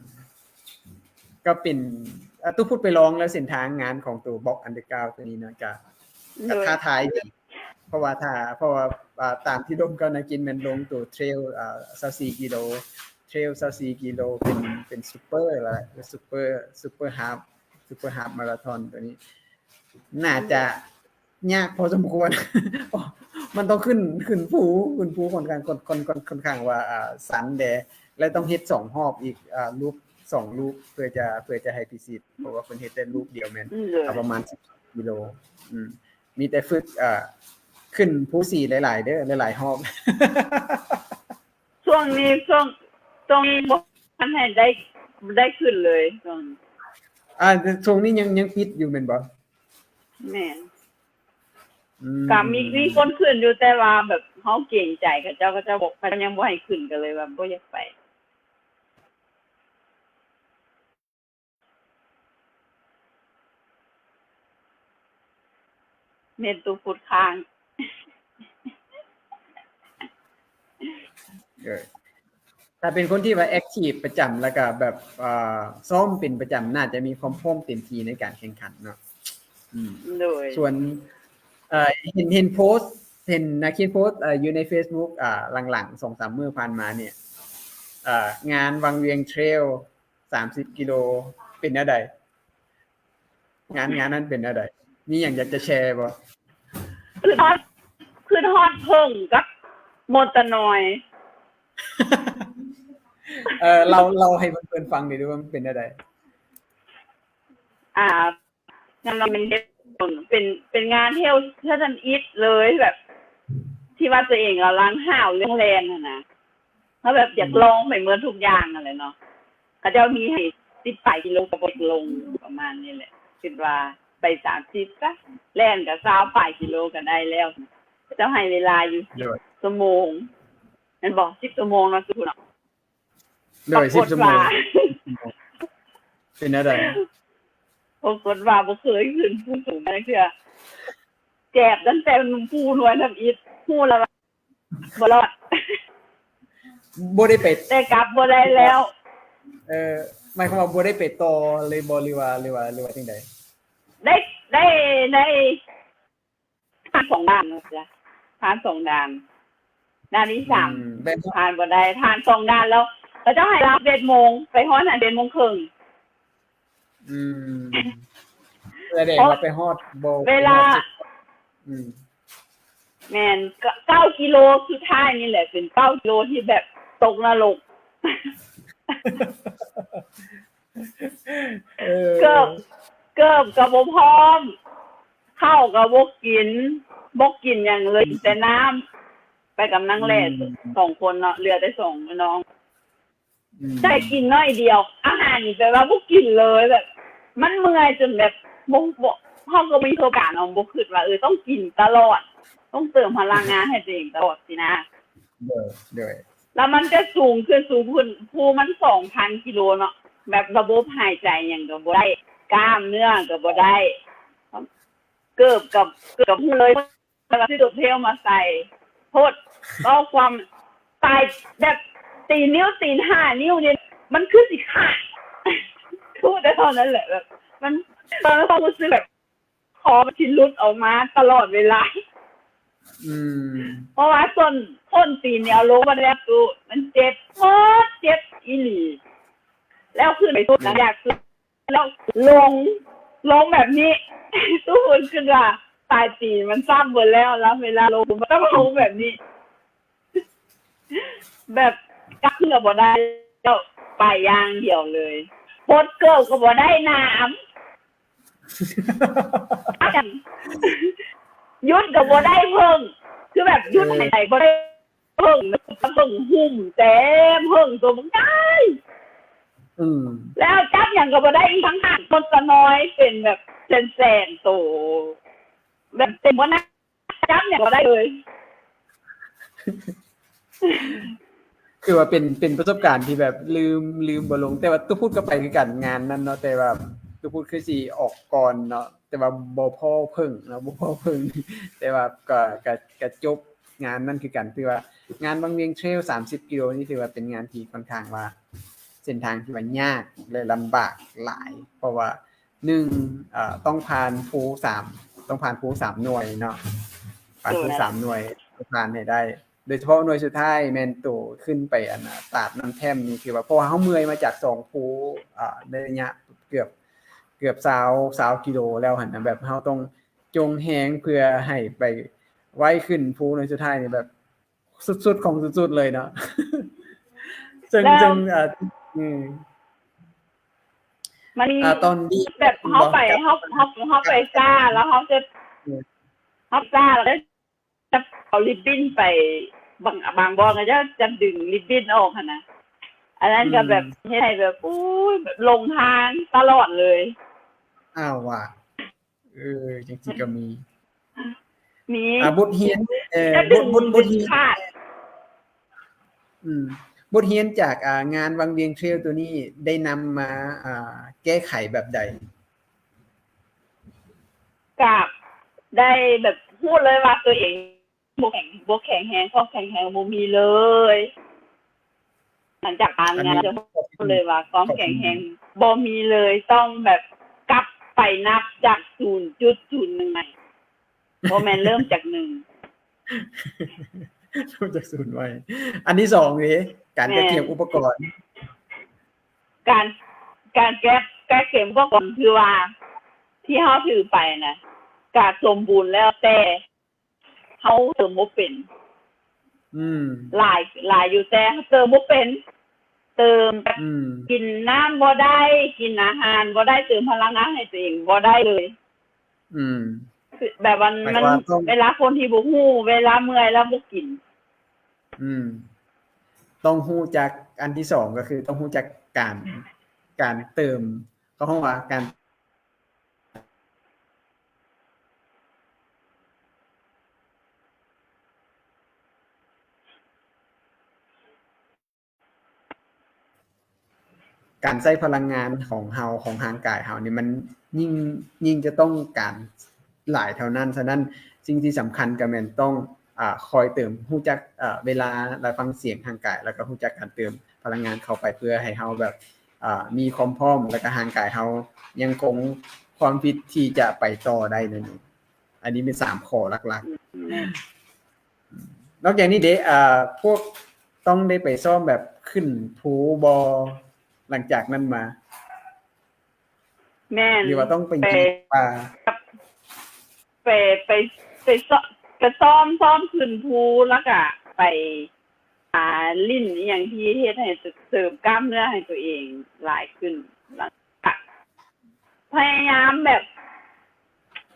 ກໍເປັນ ອ່າ ຕຸພຸດໄປລອງແລ້ວ ເສັ້ນທາງງານຂອງໂຕ Block Underground ຕົວນີ້ເນາະ ກະ ກະທ້າທາຍດີ ເພາະວ່າຖ້າ ເພາະວ່າ ອ່າ ຕາມທີ່ລົງກໍນາກິນແມ່ນລົງໂຕເທຣວ ອ່າ ຊາວສີ່ກິໂລ ເທຣວຊາວສີ່ກິໂລ ເປັນ ເປັນຊຸບເປີລະ ຊຸບເປີ ຊຸບເປີຮາຟ ຊຸບເປີຮາຟມາລາທອນ ຕົວນີ້ໜ້າຈະຍາກພໍສົມຄວນ. ມັນຕ້ອງຂຶ້ນ ຂຶ້ນພູ ຂຶ້ນພູຂ້ອນຂ້າງ ຂ້ອນ ຂ້ອນ ຂ້ອນຂ້າງວ່າ ອ່າ ຊັນແດ່ ແລະ ຕ້ອງເຮັດສອງຮອບອີກ ອ່າ ລູບ ສອງລູບ ເພື່ອຈະ ເພື່ອຈະໃຫ້ພິຊິດ ເພາະວ່າເພິ່ນເຮັດແຕ່ລູບດຽວແມ່ນ ອືມ ເອີ ປະມານສິບກິໂລ. ອືມ ມີແຕ່ຝຶກ ເອີ ຂຶ້ນພູສີ່ຫຼາຍໆເດີ ຫຼາຍໆຮອບ. ຊ່ວງນີ້ ຊ່ວງ ຊ່ວງນີ້ບໍ່ທັນໃຫ້ໄດ້ ໄດ້ຂຶ້ນເລີຍ ຊ່ວງ ອ່າ ຊ່ວງນີ້ຍັງ ຍັງປິດຢູ່ແມ່ນບໍ່? ແມ່ນ. ອືມ ກະມີ ມີຄົນຂຶ້ນຢູ່ ແຕ່ວ່າແບບເຮົາເກງໃຈເຂົາເຈົ້າ ເຂົາເຈົ້າບໍ່ ເຂົາເຈົ້າຍັງບໍ່ໃຫ້ຂຶ້ນ ກໍເລີຍວ່າບໍ່ຢາກໄປ. ແມ່ນ ຕູ້ພຸດຄ້າງ. ເອີ ຖ້າເປັນຄົນທີ່ວ່າແອັກທີບປະຈຳ ແລ້ວກະແບບ ອ່າ ຊ້ອມເປັນປະຈຳ ໜ້າຈະມີຄວາມພ້ອມເຕັມທີ່ໃນການແຂ່ງຂັນເນາະ. ອືມ ໂດຍ ສ່ວນ ເອີ ເຫັນ ເຫັນໂພສ ເຫັນນາຄິນໂພສ ເອີ ຢູ່ໃນເຟສບຸກ ອ່າ ຫຼັງໆ ສອງສາມມື້ຜ່ານມານີ້ ເອີ ງານວັງວຽງເທຣວ ສາມສິບກິໂລ ເປັນແນວໃດ? ງານ ງານນັ້ນເປັນແນວໃດ? ມີຫຍັງຢາກຈະແຊບໍ່? ຄືຮອດ ຄືຮອດເພິ່ງກັບມົນຕະນອຍ ເອີ ເລົ່າ ເລົ່າໃຫ້ເພື່ອນໆຟັງໜ່ອຍດູວ່າມັນເປັນແນວໃດ? ອ່າ ງານລຳເປັນ ເປັນ ເປັນງານທີ່ເຮົາ ເຮົາທຳອິດເລີຍ ແບບ ທີ່ວ່າຕົວເອງກຳລັງຫ້າວເລື່ອງແລ່ນຫັ້ນນະ ເຮົາແບບຢາກລອງໄປເໝິດທຸກຢ່າງຫັ້ນແຫຼະເນາະ ເຂົາເຈົ້າມີໃຫ້ສິບປາຍກິໂລ ກໍບໍ່ລົງ ປະມານນີ້ແຫຼະ ຄິດວ່າໄປສາມສິບຊະ ແລ່ນກໍຊາວປາຍກິໂລກໍໄດ້ແລ້ວ ເຂົາເຈົ້າໃຫ້ເວລາຢູ່ ໂດຍ ຊົ່ວໂມງ ແມ່ນບໍ່? ສິບຊົ່ວໂມງເນາະ ສຸດເນາະ ໂດຍ ປາກົດວ່າ ສິບຊົ່ວໂມງ ເປັນແນວໃດ? ປາກົດວ່າບໍ່ເຄີຍຂຶ້ນພູສູງຈັກເທື່ອ ແຈບຕັ້ງແຕ່ພູນ້ອຍທຳອິດ ຮູ້ແລ້ວວ່າບໍ່ລອດ ບໍ່ໄດ້ໄປ ແຕ່ກັບບໍ່ໄດ້ແລ້ວ ເອີ ໝາຍຄວາມວ່າບໍ່ໄດ້ໄປຕໍ່ເລີຍບໍ່ ຫຼືວ່າ ຫຼືວ່າ ຫຼືວ່າຈັ່ງໃດ? ໄດ້ ໄດ້ ໄດ້ ຜ່ານສອງດ່ານເນາະ ຜ່ານສອງດ່ານ ດ່ານທີສາມ ອືມ ຜ່ານບໍ່ໄດ້ ຜ່ານສອງດ່ານແລ້ວ ເຂົາເຈົ້າໃຫ້ລາສິບເອັດໂມງ ໄປຮອດຫັ້ນເຈັດໂມງເຄິ່ງ ອືມ ສະແດງວ່າໄປຮອດບໍ່ ເວລາ ອືມ ແມ່ນ ເກົ້າກິໂລສຸດທ້າຍນີ້ແຫຼະ ເປັນເກົ້າກິໂລທີ່ແບບຕົກນະລົກ ເອີ ເກີບ ເກີບກໍບໍ່ພ້ອມ ເຂົ້າກໍບໍ່ກິນ ບໍ່ກິນຫຍັງເລີຍ ກິນແຕ່ນ້ຳ ໄປກັບນາງແຫຼ້ ອືມ ສອງຄົນເນາະ ເຫຼືອແຕ່ສອງນ້ອງ ອືມ ໄດ້ກິນໜ້ອຍດຽວ ອາຫານນີ້ແບບວ່າບໍ່ກິນເລີຍ ແບບ ມັນເມື່ອຍຈົນແບບ ບໍ່ ບໍ່ ເຮົາກໍບໍ່ມີປະສົບການເນາະ ບໍ່ຄິດວ່າ ເອີ ຕ້ອງກິນຕະຫຼອດ ຕ້ອງເຕີມພະລັງງານໃຫ້ຕົວເອງຕະຫຼອດຊີ້ນະ ໂດຍ ໂດຍ ແລ້ວມັນຈະສູງຂຶ້ນ ສູງຂຶ້ນ ພູມັນສອງພັນກິໂລເນາະ ແບບລະບົບຫາຍໃຈຫຍັງກໍບໍ່ໄດ້ ກ້າມເນື້ອກໍບໍ່ໄດ້ ເກີບກັບ ເກີບກັບຫຸ່ມເລີຍ ແລ້ວກໍຊື້ຕົວເທວມາໃສ່ ໂພດ ເວົ້າຄວາມ ປາຍແບບຕີນນິ້ວ ຕີນຫ້ານິ້ວນີ້ ມັນຄືຊິຂາດ ຮູ້ແຕ່ເທົ່ານັ້ນແຫຼະ ແບບ ມັນ ຕອນນັ້ນຄວາມຮູ້ສຶກແບບ ຄໍມັນຊິຫຼຸດອອກມາຕະຫຼອດເວລາ ອືມ ເພາະວ່າສົ້ນ ສົ້ນຕີນນີ້ເອົາລົງບໍ່ໄດ້ ມັນເຈັບ ໂຄດເຈັບອີ່ຫຼີ ແລ້ວຂຶ້ນໄປສຸດນະ ຢາກຂຶ້ນ ແລ້ວລົງ ລົງແບບນີ້ ຕູ້ເພິ່ນຄິດວ່າປາຍຕີນມັນຊ້ຳເບິດແລ້ວ ແລ້ວເວລາລົງມັນຕ້ອງລົງແບບນີ້ ແບບກັບເຮືອບໍ່ໄດ້ແລ້ວ ໄປຢ່າງດຽວເລີຍ ປົດເກີບກໍບໍ່ໄດ້ນ້ຳ ຢຸດກໍບໍ່ໄດ້ເພິ່ງ ຄືແບບຢຸດຫາຍໃຈບໍ່ໄດ້ເພິ່ງ ເພິ່ງຫຸ່ມເຕັມ ເພິ່ງໂຕບັກໃຫຍ່ ອືມ ແລ້ວຈັບຫຍັງກໍບໍ່ໄດ້ ອີກຕ່າງຫາກ ມົນຕະນອຍເປັນແບບແສນໆໂຕ ແບບເຕັມໝົດນະ ຈັບຫຍັງບໍ່ໄດ້ເລີຍ ຄືວ່າເປັນ ເປັນປະສົບການທີ່ແບບລືມ ລືມບໍ່ລົງ ແຕ່ວ່າຕຸພຸດກໍໄປຄືກັນງານນັ້ນເນາະ ແຕ່ວ່າຕຸພຸດຄືຊິອອກກ່ອນເນາະ ແຕ່ວ່າບໍ່ພໍເພິ່ງເນາະ ບໍ່ພໍເພິ່ງ ແຕ່ວ່າກໍ ກໍ ກໍຈົບງານນັ້ນຄືກັນ ຖືວ່າງານວັງວຽງເທຣວສາມສິບກິໂລນີ້ ຖືວ່າເປັນງານທີ່ຂ້ອນຂ້າງວ່າ ເສັ້ນທາງທີ່ວ່າຍາກ ແລະ ລຳບາກຫຼາຍ ເພາະວ່າ ໜຶ່ງ ເອີ ຕ້ອງຜ່ານພູສາມ ຕ້ອງຜ່ານພູສາມໜ່ວຍເນາະ ຜ່ານພູສາມໜ່ວຍ ຜ່ານໃຫ້ໄດ້ ໂດຍສະເພາະໜ່ວຍສຸດທ້າຍແມ່ນໂຕຂຶ້ນໄປ ອັນນ່າ ຕາດນ້ຳແທ້ມນີ້ ຄືວ່າ ເພາະວ່າເຮົາເມື່ອຍມາຈາກສອງພູ ອາ ໃນໄລຍະເກືອບ ເກືອບຊາວ ຊາວກິໂລແລ້ວຫັ້ນນະ ແບບເຮົາຕ້ອງຈົ່ງແຮງເພື່ອໃຫ້ໄປໄວຂຶ້ນພູໜ່ວຍສຸດທ້າຍນີ້ ແບບ ສຸດໆຂອງສຸດໆເລີຍເນາະ ເຊິ່ງ ເຊິ່ງ ອາ ອືມ ມັນ ອາ ຕອນນີ້ ແບບເຮົາໄປ ເຮົາ ເຮົາ ເຮົາໄປຊ້າ ແລ້ວເຮົາຈະ ເຮົາຊ້າ ແລ້ວຈະເອົາລິບບິນໄປ ບາງ ບາງບ່ອນກໍຈະ ຈະດຶງລິບບິນອອກຫັ້ນນະ ອັນນັ້ນກໍແບບເຮັດໃຫ້ແບບ ໂອ້ຍ ແບບຫຼົງທາງຕະຫຼອດເລີຍ ອ້າວວ່າ ເອີ ຈັ່ງຊີ້ກໍມີ ມີ ອ່າ ບົດຮຽນ ເອີ ບົດ ບົດ ບົດຮຽນ ອືມ ບົດຮຽນຈາກ ອ່າ ງານວັງວຽງເທຣວໂຕນີ້ ໄດ້ນຳມາ ອ່າ ແກ້ໄຂແບບໃດ? ກະໄດ້ແບບຮູ້ເລີຍວ່າຕົວເອງບໍ່ແຂງ ບໍ່ແຂງແຮງ ຄວາມແຂງແຮງບໍ່ມີເລີຍ. ຫຼັງຈາກຜ່ານງານຈະຮູ້ເລີຍວ່າຄວາມແຂງແຮງບໍ່ມີເລີຍ ຕ້ອງແບບກັບໄປ ໄປນັບຈາກສູນຈຸດສູນໜຶ່ງໃໝ່ ບໍ່ແມ່ນເລີ່ມຈາກໜຶ່ງ ເລີ່ມຈາກສູນໃໝ່. ອັນທີສອງເດ ການຈັດກຽມອຸປະກອນ ການ ການເກັບ ການເກັບອຸປະກອນ ຄືວ່າທີ່ເຮົາຖືໄປນະ ກະສົມບູນແລ້ວ ແຕ່ເຮົາເຕີມບໍ່ເປັນ. ອືມ ຫຼາຍ ຫຼາຍຢູ່ ແຕ່ເຮົາເຕີມບໍ່ເປັນ. ເຕີມ ອືມ ກິນນ້ຳບໍ່ໄດ້ ກິນອາຫານບໍ່ໄດ້ ເຕີມພະລັງງານໃຫ້ຕົວເອງບໍ່ໄດ້ເລີຍ. ອືມ ຄືແບບວ່າມັນ ໝາຍຄວາມວ່າຕ້ອງ ເວລາຄົນທີ່ບໍ່ຮູ້ ເວລາເມື່ອຍແລ້ວບໍ່ກິນ. ອືມ ຕ້ອງຮູ້ຈັກ ອັນທີສອງກໍຄືຕ້ອງຮູ້ຈັກການ ການເຕີມ ເຂົາເອີ້ນວ່າການ ການໃຊ້ພະລັງງານຂອງເຮົາ ຂອງຮ່າງກາຍເຮົານີ້ ມັນຍິ່ງ ຍິ່ງຈະຕ້ອງການຫຼາຍເທົ່ານັ້ນ. ສະນັ້ນ ສິ່ງທີ່ສຳຄັນກໍແມ່ນຕ້ອງ ອາ ຄອຍເຕີມ ຮູ້ຈັກ ອາ ເວລາ ແລະ ຟັງສຽງຮ່າງກາຍ ແລ້ວກໍຮູ້ຈັກການເຕີມພະລັງງານເຂົ້າໄປ ເພື່ອໃຫ້ເຮົາແບບ ອາ ມີຄວາມພ້ອມ ແລ້ວກໍຮ່າງກາຍເຮົາຍັງຄົງຄວາມຟິດທີ່ຈະໄປຕໍ່ໄດ້ນັ້ນເອງ. ອັນນີ້ເປັນສາມຂໍ້ຫຼັກໆ. ແມ່ນ. ນອກຈາກນີ້ເດ ອາ ພວກຕ້ອງໄດ້ໄປຊ້ອມແບບຂຶ້ນພູບໍ່ ຫຼັງຈາກນັ້ນມາ? ແມ່ນ. ຫຼືວ່າຕ້ອງໄປ ໄປ ໄປ ໄປ ໄປຊ້ອມ ໄປຊ້ອມ ຊ້ອມຂຶ້ນພູ ແລ້ວກະໄປ ອາ ຫຼິ້ນອີ່ຫຍັງທີ່ເຮັດໃຫ້ ເສີມກ້າມເນື້ອໃຫ້ຕົວເອງຫຼາຍຂຶ້ນ ແລ້ວກະພະຍາຍາມແບບ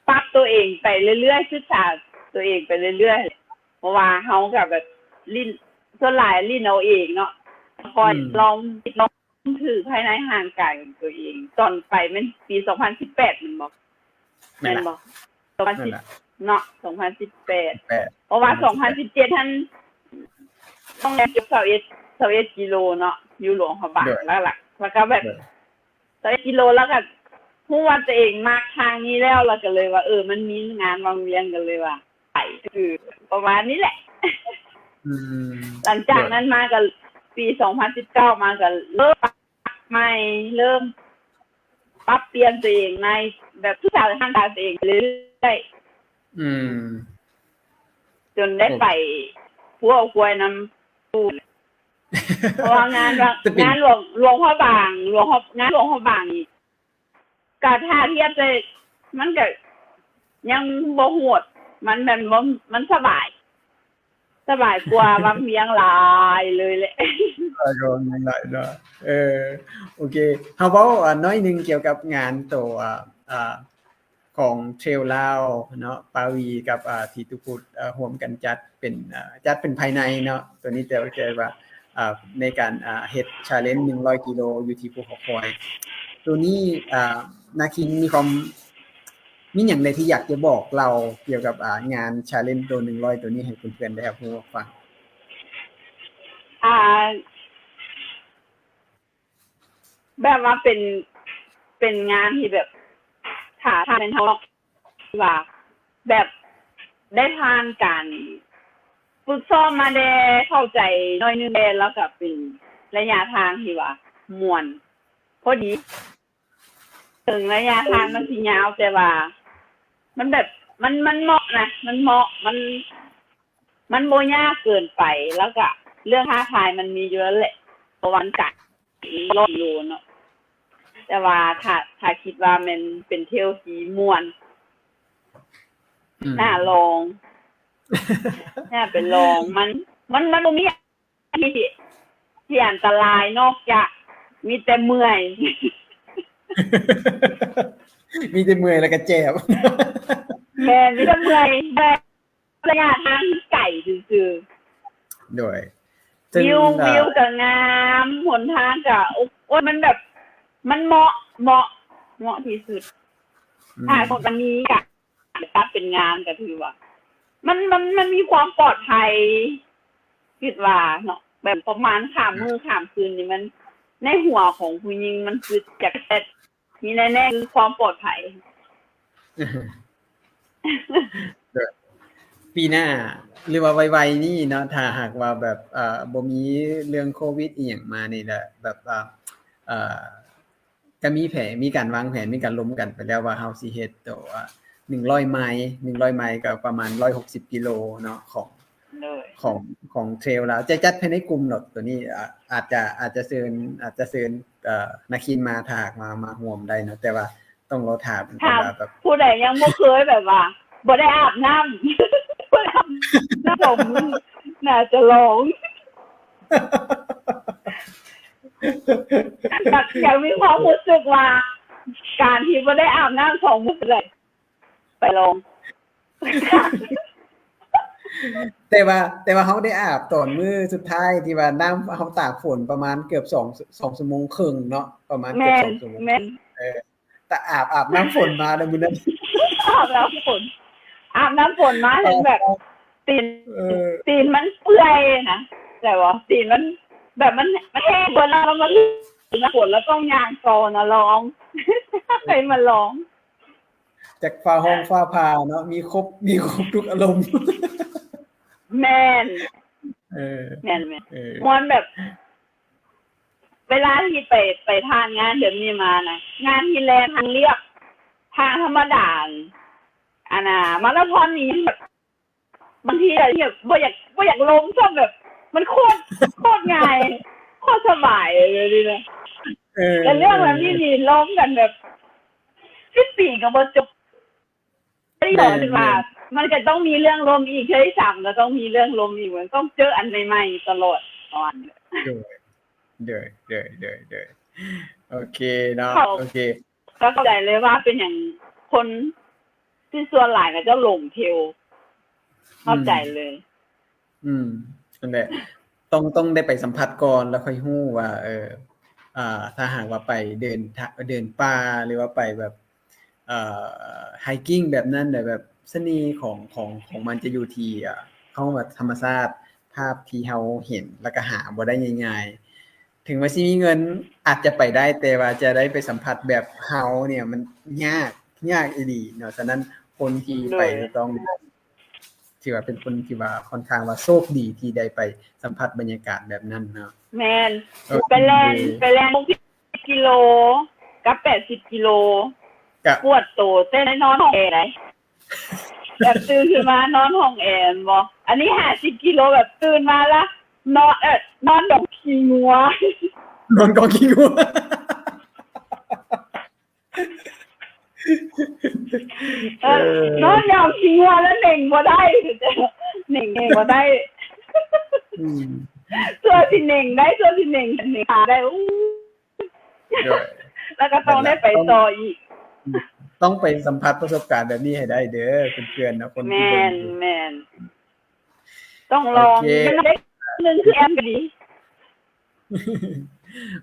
ປັບຕົວເອງໄປເລື້ອຍໆ ສຶກສາຕົວເອງໄປເລື້ອຍໆ ເພາະວ່າເຮົາກະແບບຫຼິ້ນ ສ່ວນຫຼາຍຫຼິ້ນເອົາເອງເນາະ ຄ່ອຍ ອືມ ລອງ ລອງ ຖືພາຍໃນຮ່າງກາຍຂອງຕົວເອງ. ຕອນໄປແມ່ນປີສອງພັນສິບແປດແມ່ນບໍ່? ແມ່ນລະ ແມ່ນບໍ່? ສອງພັນສິບ ແມ່ນລະ ເນາະ ສອງພັນສິບແປດ ສິບແປດ ເພາະວ່າ ສອງພັນສິບເຈັດຫັ້ນ ຕ້ອງແລ່ນເກັບຊາວເອັດ ຊາວເອັດກິໂລເນາະ ຢູ່ຫຼວງພະບາງ ໂດຍ ຫຼັກໆ ແລ້ວກໍແບບ ໂດຍ ຊາວເອັດກິໂລ ແລ້ວກໍຮູ້ວ່າຕົວເອງມັກທາງນີ້ແລ້ວ ແລ້ວກໍເລີຍວ່າ ເອີ ມັນມີງານວັງວຽງ ກໍເລີຍວ່າ ໄປ ຄືປະມານນີ້ແຫຼະ. ອືມ ຫຼັງຈາກນັ້ນມາກໍ ໂດຍ ປີສອງພັນສິບເກົ້າມາກໍເລີ່ມປັບໃໝ່ ເລີ່ມປັບປ່ຽນຕົວເອງໃນແບບ ສຶກສາຮ່າງກາຍຕົວເອງເລື້ອຍໆ ອືມ ຈົນໄດ້ໄປ ໂອ້ ຜູ້ເອົາຄວາຍນຳ ເພາະວ່າງານ ງານຫຼວງ ຫຼວງພະບາງ ຫຼວງ ງານຫຼວງພະບາງນີ້ ກະຖ້າທຽບໃສ່ ມັນກະຍັງບໍ່ໂຫດ ມັນແມ່ນບໍ່ ມັນສະບາຍ ສະບາຍກວ່າວັງວຽງຫຼາຍເລີຍແຫຼະ ສະບາຍກວ່າວັງວຽງຫຼາຍເນາະ. ເອີ ໂອເຄ ເຮົາເວົ້າ ອາ ໜ້ອຍໜຶ່ງກ່ຽວກັບງານໂຕ ອາ ອາ ຂອງເທຣວລາວເນາະ ປາວີກັບ ອາ ທີຕູພຸດ ອາ ຮ່ວມກັນຈັດເປັນ ອາ ຈັດເປັນພາຍໃນເນາະ ໂຕນີ້ແຕ່ວ່າ ອາ ໃນການ ອາ ເຮັດ challenge ໜຶ່ງຮ້ອຍກິໂລຢູ່ທີ່ພູເຂົາຄອຍ ໂຕນີ້ ອາ ນາຄິງມີຄວາມ ມີຫຍັງໃດທີ່ຢາກຈະບອກເລົ່າກ່ຽວກັບ ອາ ງານ challenge ໂຕໜຶ່ງຮ້ອຍໂຕນີ້ໃຫ້ເພື່ອນໆໄດ້ຮັບຮູ້ຮັບຟັງ? ອາ ແບບວ່າເປັນ ເປັນງານທີ່ແບບທ້າທາຍແມ່ນເຮົາເນາະ ທີ່ວ່າແບບໄດ້ຜ່ານການຝຶກຊ້ອມມາແດ່ ເຂົ້າໃຈໜ້ອຍໜຶ່ງແດ່ ແລ້ວກໍເປັນໄລຍະທາງທີ່ວ່າມ່ວນພໍດີ ເຖິງໄລຍະທາງມັນຊິຍາວ ແຕ່ວ່າມັນແບບ ມັນ ມັນເໝາະນະ ມັນເໝາະ ມັນ ມັນບໍ່ຍາກເກີນໄປ ແລ້ວກະເລື່ອງທ້າທາຍມັນມີຢູ່ແລ້ວແຫຼະ ເພາະວ່າມັນກະຮ້ອຍໂລເນາະ ແຕ່ວ່າຖ້າ ຖ້າຄິດວ່າແມ່ນເປັນເທຣວທີ່ມ່ວນ ອືມ ໜ້າລອງ ໜ້າໄປລອງ ມັນ ມັນ ມັນບໍ່ມີ ທີ່ ທີ່ອັນຕະລາຍ ນອກຈາກມີແຕ່ເມື່ອຍ ມີແຕ່ເມື່ອຍແລ້ວກໍເຈັບ ແມ່ນ ມີແຕ່ເມື່ອຍ ແບບໄລຍະທາງທີ່ໄກຊື່ໆ ໂດຍ ວິວ ເອີ ວິວກໍງາມ ຫົນທາງກໍ ໂອ້ຍ ມັນແບບ ມັນເໝາະ ເໝາະ ເໝາະທີ່ສຸດ ອືມ ຖ້າສົມມຸດວ່າມີກະ ຈັດເປັນງານກໍຖືວ່າ ມັນ ມັນ ມັນມີຄວາມປອດໄພ ຄິດວ່າເນາະ ແບບປະມານຂ້າມມື້ຂ້າມຄືນນີ້ ມັນ ໃນຫົວຂອງຜູ້ຍິງມັນຄືຈະແຕ່ມີແນ່ໆ ຄືຄວາມປອດໄພ ປີໜ້າ ຫຼືວ່າໄວໆນີ້ເນາະ ຖ້າຫາກວ່າແບບ ເອີ ບໍ່ມີເລື່ອງໂຄວິດອີ່ຫຍັງມານີ້ແຫຼະ ແບບວ່າ ເອີ ກະມີແຜນ ມີການວາງແຜນ ມີການລົມກັນໄປແລ້ວວ່າເຮົາຊິເຮັດໂຕ ໜຶ່ງຮ້ອຍໄມ ໜຶ່ງຮ້ອຍໄມກໍປະມານຮ້ອຍຫົກສິບກິໂລເນາະ ຂອງ ຂອງ ຂອງເທຣລລາວ ຈະຈັດພາຍໃນກຸ່ມດອກໂຕນີ້ ອາ ອາດຈະ ອາດຈະເຊີນ ອາດຈະເຊີນ ເອີ ນາຄິນມາ ຖ້າຫາກມາ ມາຮ່ວມໄດ້ເນາະ ແຕ່ວ່າຕ້ອງລໍຖ້າເບິ່ງກ່ອນວ່າແບບ ຜູ້ໃດຍັງບໍ່ເຄີຍແບບວ່າ ບໍ່ໄດ້ອາບນ້ຳ ບໍ່ໄດ້ອາບນ້ຳສອງມື້ ໜ້າຈະລອງ ຢາກ ຢາກມີຄວາມຮູ້ສຶກວ່າ ການທີ່ບໍ່ໄດ້ອາບນ້ຳສອງມື້ ໄປລອງ ແຕ່ວ່າ ແຕ່ວ່າເຮົາໄດ້ອາບຕອນມື້ສຸດທ້າຍທີ່ວ່ານ້ຳເຮົາຕາກຝົນປະມານເກືອບສອງ ສອງຊົ່ວໂມງເຄິ່ງເນາະ ປະມານເກືອບສອງຊົ່ວໂມງ ແມ່ນ ເອີ ຕາອາບ ອາບນ້ຳຝົນມາໃນມື້ນັ້ນ ອາບນ້ຳຝົນ ອາບນ້ຳຝົນມາ ເຫັນແບບຕີນ ເອີ ຕີນມັນເປື່ອຍນະ ແບບວ່າຕີນມັນ ແບບມັນ ມັນແຫ້ງເບິດແລ້ວ ແລ້ວມັນ ນ້ຳຝົນ ແລ້ວຕ້ອງຍ່າງຕໍ່ນະ ລອງ ໃຫ້ມາລອງ ຈັກຟ້າຮ້ອງຟ້າຜ່າເນາະ ມີຄົບ ມີຄົບທຸກອາລົມ ແມ່ນ ເອີ ແມ່ນໆ ເອີ ມ່ວນແບບ ເວລາທີ່ໄປ ໄປຜ່ານງານແບບນີ້ມານະ ງານທີ່ແລ່ນທາງລຽບ ທາງທຳມະດາ ອັນນ່າ ມາລາທອນນີ້ຍັງແບບ ບາງທີແບບບໍ່ຢາກ ບໍ່ຢາກລົມຊ້ຳ ແບບມັນໂຄດ ໂຄດງ່າຍ ໂຄດສະບາຍເລີຍນະ ເອີ ແຕ່ເລື່ອງແບບນີ້ນີ້ລົມກັນແບບສິບປີກໍບໍ່ຈົບ ແມ່ນ ແມ່ນ ມັນກໍຕ້ອງມີເລື່ອງລົມອີກ ເທື່ອທີ່ສາມກໍຕ້ອງມີເລື່ອງລົມອີກ ມັນຕ້ອງເຈີອັນໃໝ່ໆຕະຫຼອດ ປະມານນີ້ ໂດຍ ໂດຍ ໂອເຄເນາະ ເຂົ້າ ໂອເຄ ກໍເຂົ້າໃຈເລີຍວ່າເປັນຫຍັງຄົນທີ່ສ່ວນຫຼາຍເຂົາເຈົ້າຫຼົງເທຣລ ເຂົ້າໃຈເລີຍ ອືມ ນັ້ນແຫຼະ ຕ້ອງ ຕ້ອງໄດ້ໄປສຳຜັດກ່ອນ ແລ້ວຄ່ອຍຮູ້ວ່າ ເອີ ອ່າ ຖ້າຫາກວ່າໄປເດີນ ເດີນປ່າ ຫຼືວ່າໄປແບບ ເອີ ໄຮກິງແບບນັ້ນ ແບບສະເໜ່ຂອງ ຂອງ ຂອງມັນຈະຢູ່ທີ່ ເອີ ເຮົາວ່າທຳມະຊາດ ພາບທີ່ເຮົາເຫັນ ແລ້ວກໍຫາບໍ່ໄດ້ງ່າຍໆ ເຖິງວ່າຊິມີເງິນອາດຈະໄປໄດ້ ແຕ່ວ່າຈະໄດ້ໄປສຳຜັດແບບເຮົານີ້ ມັນຍາກ ຍາກອີ່ຫຼີເນາະ ສະນັ້ນຄົນທີ່ໄປ ໂດຍ ຈະຕ້ອງ ຖືວ່າເປັນຄົນທີ່ວ່າຄ່ອນຂ້າງວ່າໂຊກດີທີ່ໄດ້ໄປສຳຜັດບັນຍາກາດແບບນັ້ນເນາະ ແມ່ນ ໂອເຄ ໄປແລ່ນ ໄປແລ່ນຫົກສິບກິໂລກັບແປດສິບກິໂລ ກະປວດໂຕ ແຕ່ໄດ້ນອນຫ້ອງແອໄດ໋ ແບບຕື່ນຂຶ້ນມານອນຫ້ອງແອແມ່ນບໍ່ ອັນນີ້ຫ້າສິບກິໂລ ແບບຕື່ນມາລະ ນອນ ເອີ ນອນດອງຂີ້ງົວ ນອນກອງຂີ້ງົວ ເອີ ເອີ ນອນດອງຂີ້ງົວແລ້ວເໜັງບໍ່ໄດ້ ເໜັງ ເໜັງບໍ່ໄດ້ ອືມ ຊົ່ວຊິເໜັງໄດ້ ຊົ່ວຊິເໜັງ ເໜັງຂາໄດ້ ໂອ້ຍ ໂດຍ ແລ້ວກໍຕ້ອງໄດ້ໄປຕໍ່ອີກ ຕ້ອງໄປສຳຜັດປະສົບການແບບນີ້ໃຫ້ໄດ້ເດີ ເພື່ອນໆນະ ຄົນທີ່ເບິ່ງຢູ່ ແມ່ນ ແມ່ນ ຕ້ອງລອງ ໂອເຄ ມັນໄດ້ໜຶ່ງຄືແອມກໍດີ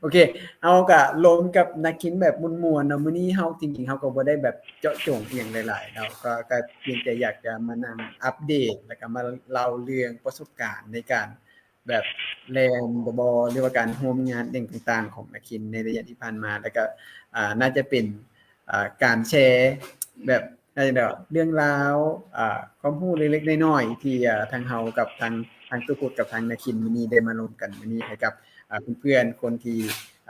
ໂອເຄ ເຮົາກະລົມກັບນາຄິນແບບມ່ວນໆເນາະ ມື້ນີ້ເຮົາ ຈິງໆ ເຮົາກໍບໍ່ໄດ້ແບບເຈາະຈົງອີ່ຫຍັງຫຼາຍໆເນາະ ກໍ ກໍພຽງແຕ່ຢາກຈະມານັ່ງອັບເດດ ແລ້ວກໍມາເລົ່າເລື່ອງປະສົບການໃນການແບບແລ່ນບໍ ຫຼືວ່າການຮ່ວມງານຫຍັງຕ່າງໆຂອງນາຄິນໃນໄລຍະທີ່ຜ່ານມາ ແລ້ວກໍ ອ່າ ໜ້າຈະເປັນ ອ່າ ການແຊແບບ ເລື່ອງລາວ ອ່າ ຄວາມຮູ້ເລັກໆນ້ອຍໆ ທີ່ ອ່າ ທາງເຮົາກັບທາງ ທາງຕູ້ພຸດກັບທາງນາຄິນມື້ນີ້ໄດ້ມາລົມກັນມື້ນີ້ໃຫ້ກັບ ອ່າ ເພື່ອນໆ ຄົນທີ່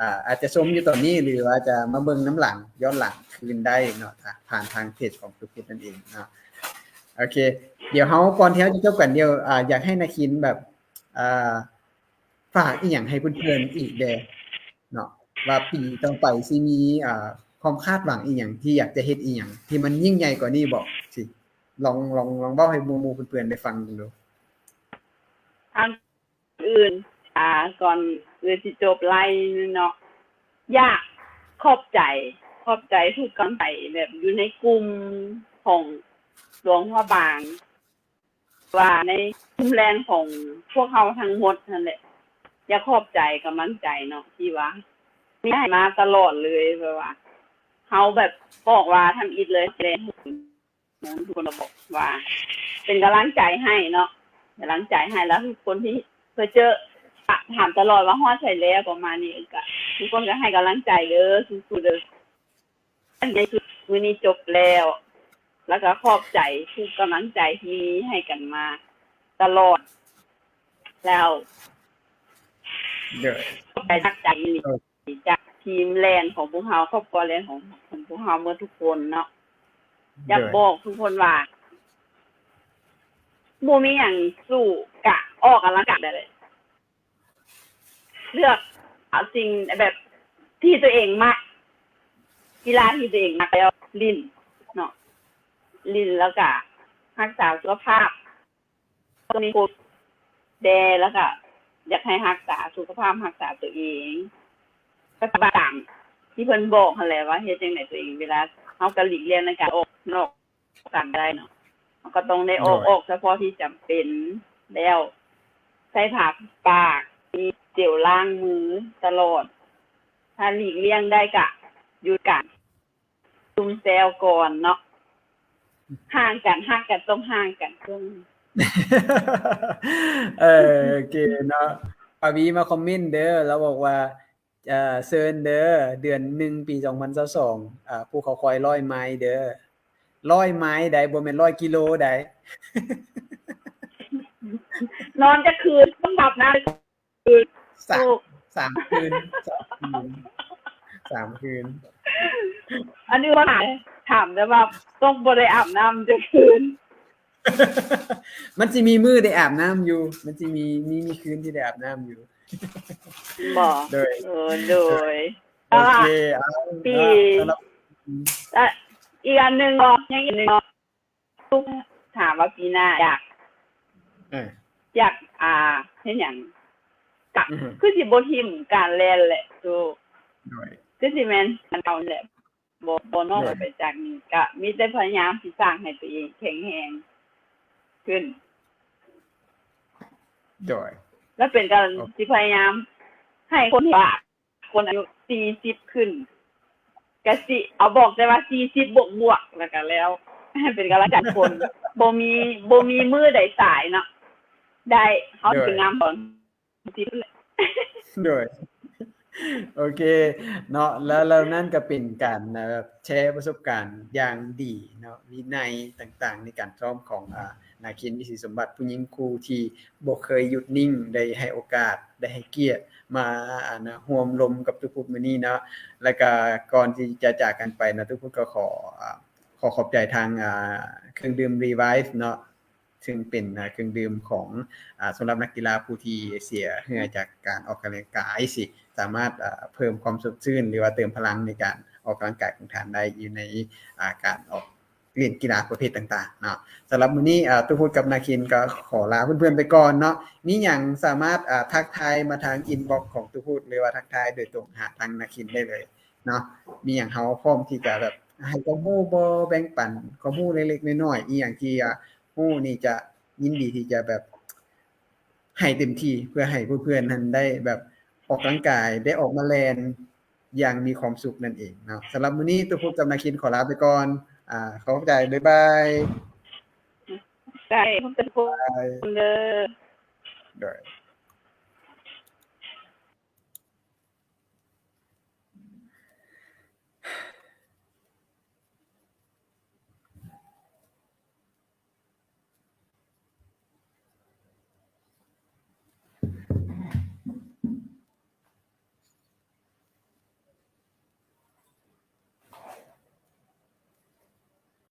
ອ່າ ອາດຈະຊົມຢູ່ຕອນນີ້ ຫຼືວ່າຈະມາເບິ່ງນຳຫຼັງ ຍ້ອນຫຼັງຄືນໄດ້ເນາະ ຜ່ານທາງເພຈຂອງຕູ້ພຸດນັ້ນເອງເນາະ ໂອເຄ ດຽວເຮົາ ກ່ອນທີ່ເຮົາຈະຈົບກັນ ດຽວ ອ່າ ຢາກໃຫ້ນາຄິນແບບ ອ່າ ຝາກອີ່ຫຍັງໃຫ້ເພື່ອນໆອີກແດ່ເນາະ ວ່າປີຕໍ່ໄປຊິມີ ອ່າ ຄວາມຄາດຫວັງອີ່ຫຍັງ ທີ່ຢາກຈະເຮັດອີ່ຫຍັງທີ່ມັນຍິ່ງໃຫຍ່ກວ່ານີ້ບໍ່ ຊິລອງ ລອງ ລອງເວົ້າໃຫ້ໝູ່ໆເພື່ອນໆໄດ້ຟັງເບິ່ງດູ. ທາງອື່ນ ອ່າ ກ່ອນອື່ນຊິຈົບໄລເນາະ ຢາກຂອບໃຈ ຂອບໃຈທຸກກຳລັງໃຈ ແບບຢູ່ໃນກຸ່ມຂອງຫຼວງພະບາງ ວ່າໃນກຸ່ມແລ່ນຂອງພວກເຮົາທັງໝົດຫັ້ນແຫຼະ ຢາກຂອບໃຈກຳລັງໃຈເນາະ ທີ່ວ່າມີໃຫ້ມາຕະຫຼອດເລີຍ ແບບວ່າເຮົາແບບບອກວ່າທຳອິດເລີຍ ແລ່ນທຸກຄົນກໍບອກວ່າເປັນກຳລັງໃຈໃຫ້ເນາະ ກຳລັງໃຈໃຫ້ ແລ້ວທຸກຄົນທີ່ເຄີຍເຈີຖາມຕະຫຼອດວ່າຮອດໃສແລ້ວ ປະມານນີ້ ກໍທຸກຄົນກໍໃຫ້ກຳລັງໃຈເດີ ສູ້ໆເດີ. ອັນໃຫຍ່ສຸດມື້ນີ້ຈົບແລ້ວ ແລ້ວກໍຂອບໃຈທຸກກຳລັງໃຈທີ່ມີໃຫ້ກັນມາຕະຫຼອດແລ້ວ ໂດຍ ຂອບໃຈຈາກໃຈອີ່ຫຼີ ໂດຍ ຈາກ ທີມແລ່ນຂອງພວກເຮົາ, ຄອບຄົວແລ່ນຂອງ ຂອງພວກເຮົາໝົດທຸກຄົນເນາະ. ຢາກບອກທຸກຄົນວ່າ ບໍ່ມີຫຍັງສູ້ການອອກກຳລັງກາຍໄດ້ເລີຍ. ເລືອກເອົາສິ່ງແບບທີ່ຕົວເອງມັກ, ກິລາທີ່ຕົວເອງມັກ ແລ້ວຫຼິ້ນເນາະ, ຫຼິ້ນແລ້ວກະຮັກສາສຸຂະພາບ. ຊ່ວງນີ້ໂຄວິດແດ່ ແລ້ວກະຢາກໃຫ້ຮັກສາສຸຂະພາບ, ຮັກສາຕົວເອງ. ກໍຕາມທີ່ເພິ່ນບອກຫັ້ນແຫຼະ ວ່າເຮັດຈັ່ງໃດຕົວເອງ ເວລາເຮົາກໍຫຼີກລ່ຽງໃນການອອກນອກ ກັນໄດ້ເນາະ, ເຮົາກໍຕ້ອງໄດ້ອອກ ໂດຍ ອອກສະເພາະທີ່ຈຳເປັນ, ແລ້ວໃຊ້ຜ້າປິດປາກ, ມີເຈວລ້າງມືຕະຫຼອດ. ຖ້າຫຼີກລ່ຽງໄດ້ກະຢຸດການຊຸມແຊວກ່ອນເນາະ. ຫ່າງກັນ, ຮັກກັນຕ້ອງຫ່າງກັນ. ເອີ ໂອເຄເນາະ. ປາວີມາຄອມເມັນເດີ, ລາວບອກວ່າ ເອີ ເຊີນເດີ ເດືອນໜຶ່ງ ປີສອງພັນຊາວສອງ ອາ ພູເຂົາຄອຍຮ້ອຍໄມເດີ. ຮ້ອຍໄມໃດ໋ ບໍ່ແມ່ນຮ້ອຍກິໂລໃດ໋. ນອນຈັກຄືນ? ຕ້ອງອາບນ້ຳຈັກຄືນ? ສາມ ສາມຄືນ ສາມຄືນ ສາມຄືນ. ອັນນີ້ວ່າຖາມ ຖາມແຕ່ວ່າຕ້ອງບໍ່ໄດ້ອາບນ້ຳຈັກຄືນ? ມັນຊິມີມື້ໄດ້ອາບນ້ຳຢູ່, ມັນຊິມີ ມີ ມີຄືນທີ່ໄດ້ອາບນ້ຳຢູ່. ບໍ່? ໂດຍ ເອີ ໂດຍ. ໂອເຄ ເອົາ ປີ ເນາະ ສຳລັບ ແລະ ອີກອັນໜຶ່ງບໍ່? ຍັງອີກອັນໜຶ່ງບໍ່? ຖາມວ່າປີໜ້າຢາກ ເອີ ຢາກ ອ່າ ເຮັດຫຍັງ? ກະ ອືຮຶ ຄືຊິບໍ່ຖິ້ມການແລ່ນແຫຼະ ໂຕ ໂດຍ ຄືຊິແມ່ນອັນເກົ່າແຫຼະ. ບໍ່ ບໍ່ນອກ ໂດຍ ໄປຈາກນີ້ ກະມີແຕ່ພະຍາຍາມຊິສ້າງໃຫ້ຕົວເອງແຂງແຮງຂຶ້ນ. ໂດຍ ແລ້ວເປັນການ ໂອເຄ ຊິພະຍາຍາມໃຫ້ຄົນທີ່ວ່າ ຄົນອາຍຸສີ່ສິບຂຶ້ນ ກະຊິເອົາບອກແຕ່ວ່າສີ່ສິບບວກໆ ແລ້ວກະແລ້ວ ໃຫ້ເປັນກຳລັງໃຈຄົນ. ບໍ່ມີ ບໍ່ມີມື້ໃດສາຍເນາະ ໄດ້ ເຮົາ ໂດຍ ຊິງາມຕອນ ໂດຍ ໂອເຄເນາະ. ແລ້ວ ແລ້ວນັ້ນກໍເປັນການ ແບບ ແຊປະສົບການຢ່າງດີເນາະ, ວິໄນຕ່າງໆໃນການຊ້ອມຂອງ ອາ ນາຄິນ ວິສີສົມບັດ, ຜູ້ຍິງຄູ່ທີ່ບໍ່ເຄີຍຢຸດນິ່ງ, ໄດ້ໃຫ້ໂອກາດ, ໄດ້ໃຫ້ກຽດມາ ອັນນະ ຮ່ວມລົມກັບຕຸພຸດມື້ນີ້ເນາະ. ແລ້ວກໍກ່ອນທີ່ຈະຈາກກັນໄປເນາະ, ຕຸພຸດກໍຂໍ ອາ ຂໍຂອບໃຈທາງ ອາ ເຄື່ອງດື່ມ Revive ເນາະ, ຊຶ່ງເປັນ ເຄື່ອງດື່ມຂອງ ອາ ສຳລັບນັກກິລາຜູ້ທີ່ເສຍເຫື່ອຈາກການອອກກຳລັງກາຍ ຊິສາມາດ ອາ ເພີ່ມຄວາມສົດຊື່ນ ຫຼືວ່າເຕີມພະລັງໃນການອອກກຳລັງກາຍຂອງທ່ານໄດ້ ຢູ່ໃນ ອາ ການອອກຫຼິ້ນກິລາປະເພດຕ່າງໆເນາະ. ສຳລັບມື້ນີ້ ອາ ຕຸພຸດກັບນາຄິນກໍຂໍລາເພື່ອນໆໄປກ່ອນເນາະ. ມີຫຍັງສາມາດ ອາ ທັກທາຍມາທາງ inbox ຂອງຕຸພຸດ ຫຼືວ່າທັກທາຍໂດຍຕົງຫາທາງນາຄິນໄດ້ເລີຍເນາະ. ມີຫຍັງເຮົາພ້ອມທີ່ຈະແບບໃຫ້ຄວາມຮູ້ບໍ ແບ່ງປັນຄວາມຮູ້ເລັກໆນ້ອຍໆ, ອີ່ຫຍັງທີ່ ອາ ຮູ້ນີ້ຈະຍິນດີທີ່ຈະແບບໃຫ້ເຕັມທີ່ ເພື່ອໃຫ້ເພື່ອນໆນັ້ນໄດ້ແບບອອກກຳລັງກາຍ ໄດ້ອອກມາແລ່ນຢ່າງມີຄວາມສຸກນັ້ນເອງເນາະ. ສຳລັບມື້ນີ້ ຕຸພຸດກັບນາຄິນຂໍລາໄປກ່ອນ. ອາ ຂອບໃຈ. ບາຍບາຍ. ໃຈ ຂອບໃຈທຸກຄົນເດີ. ໂດຍ.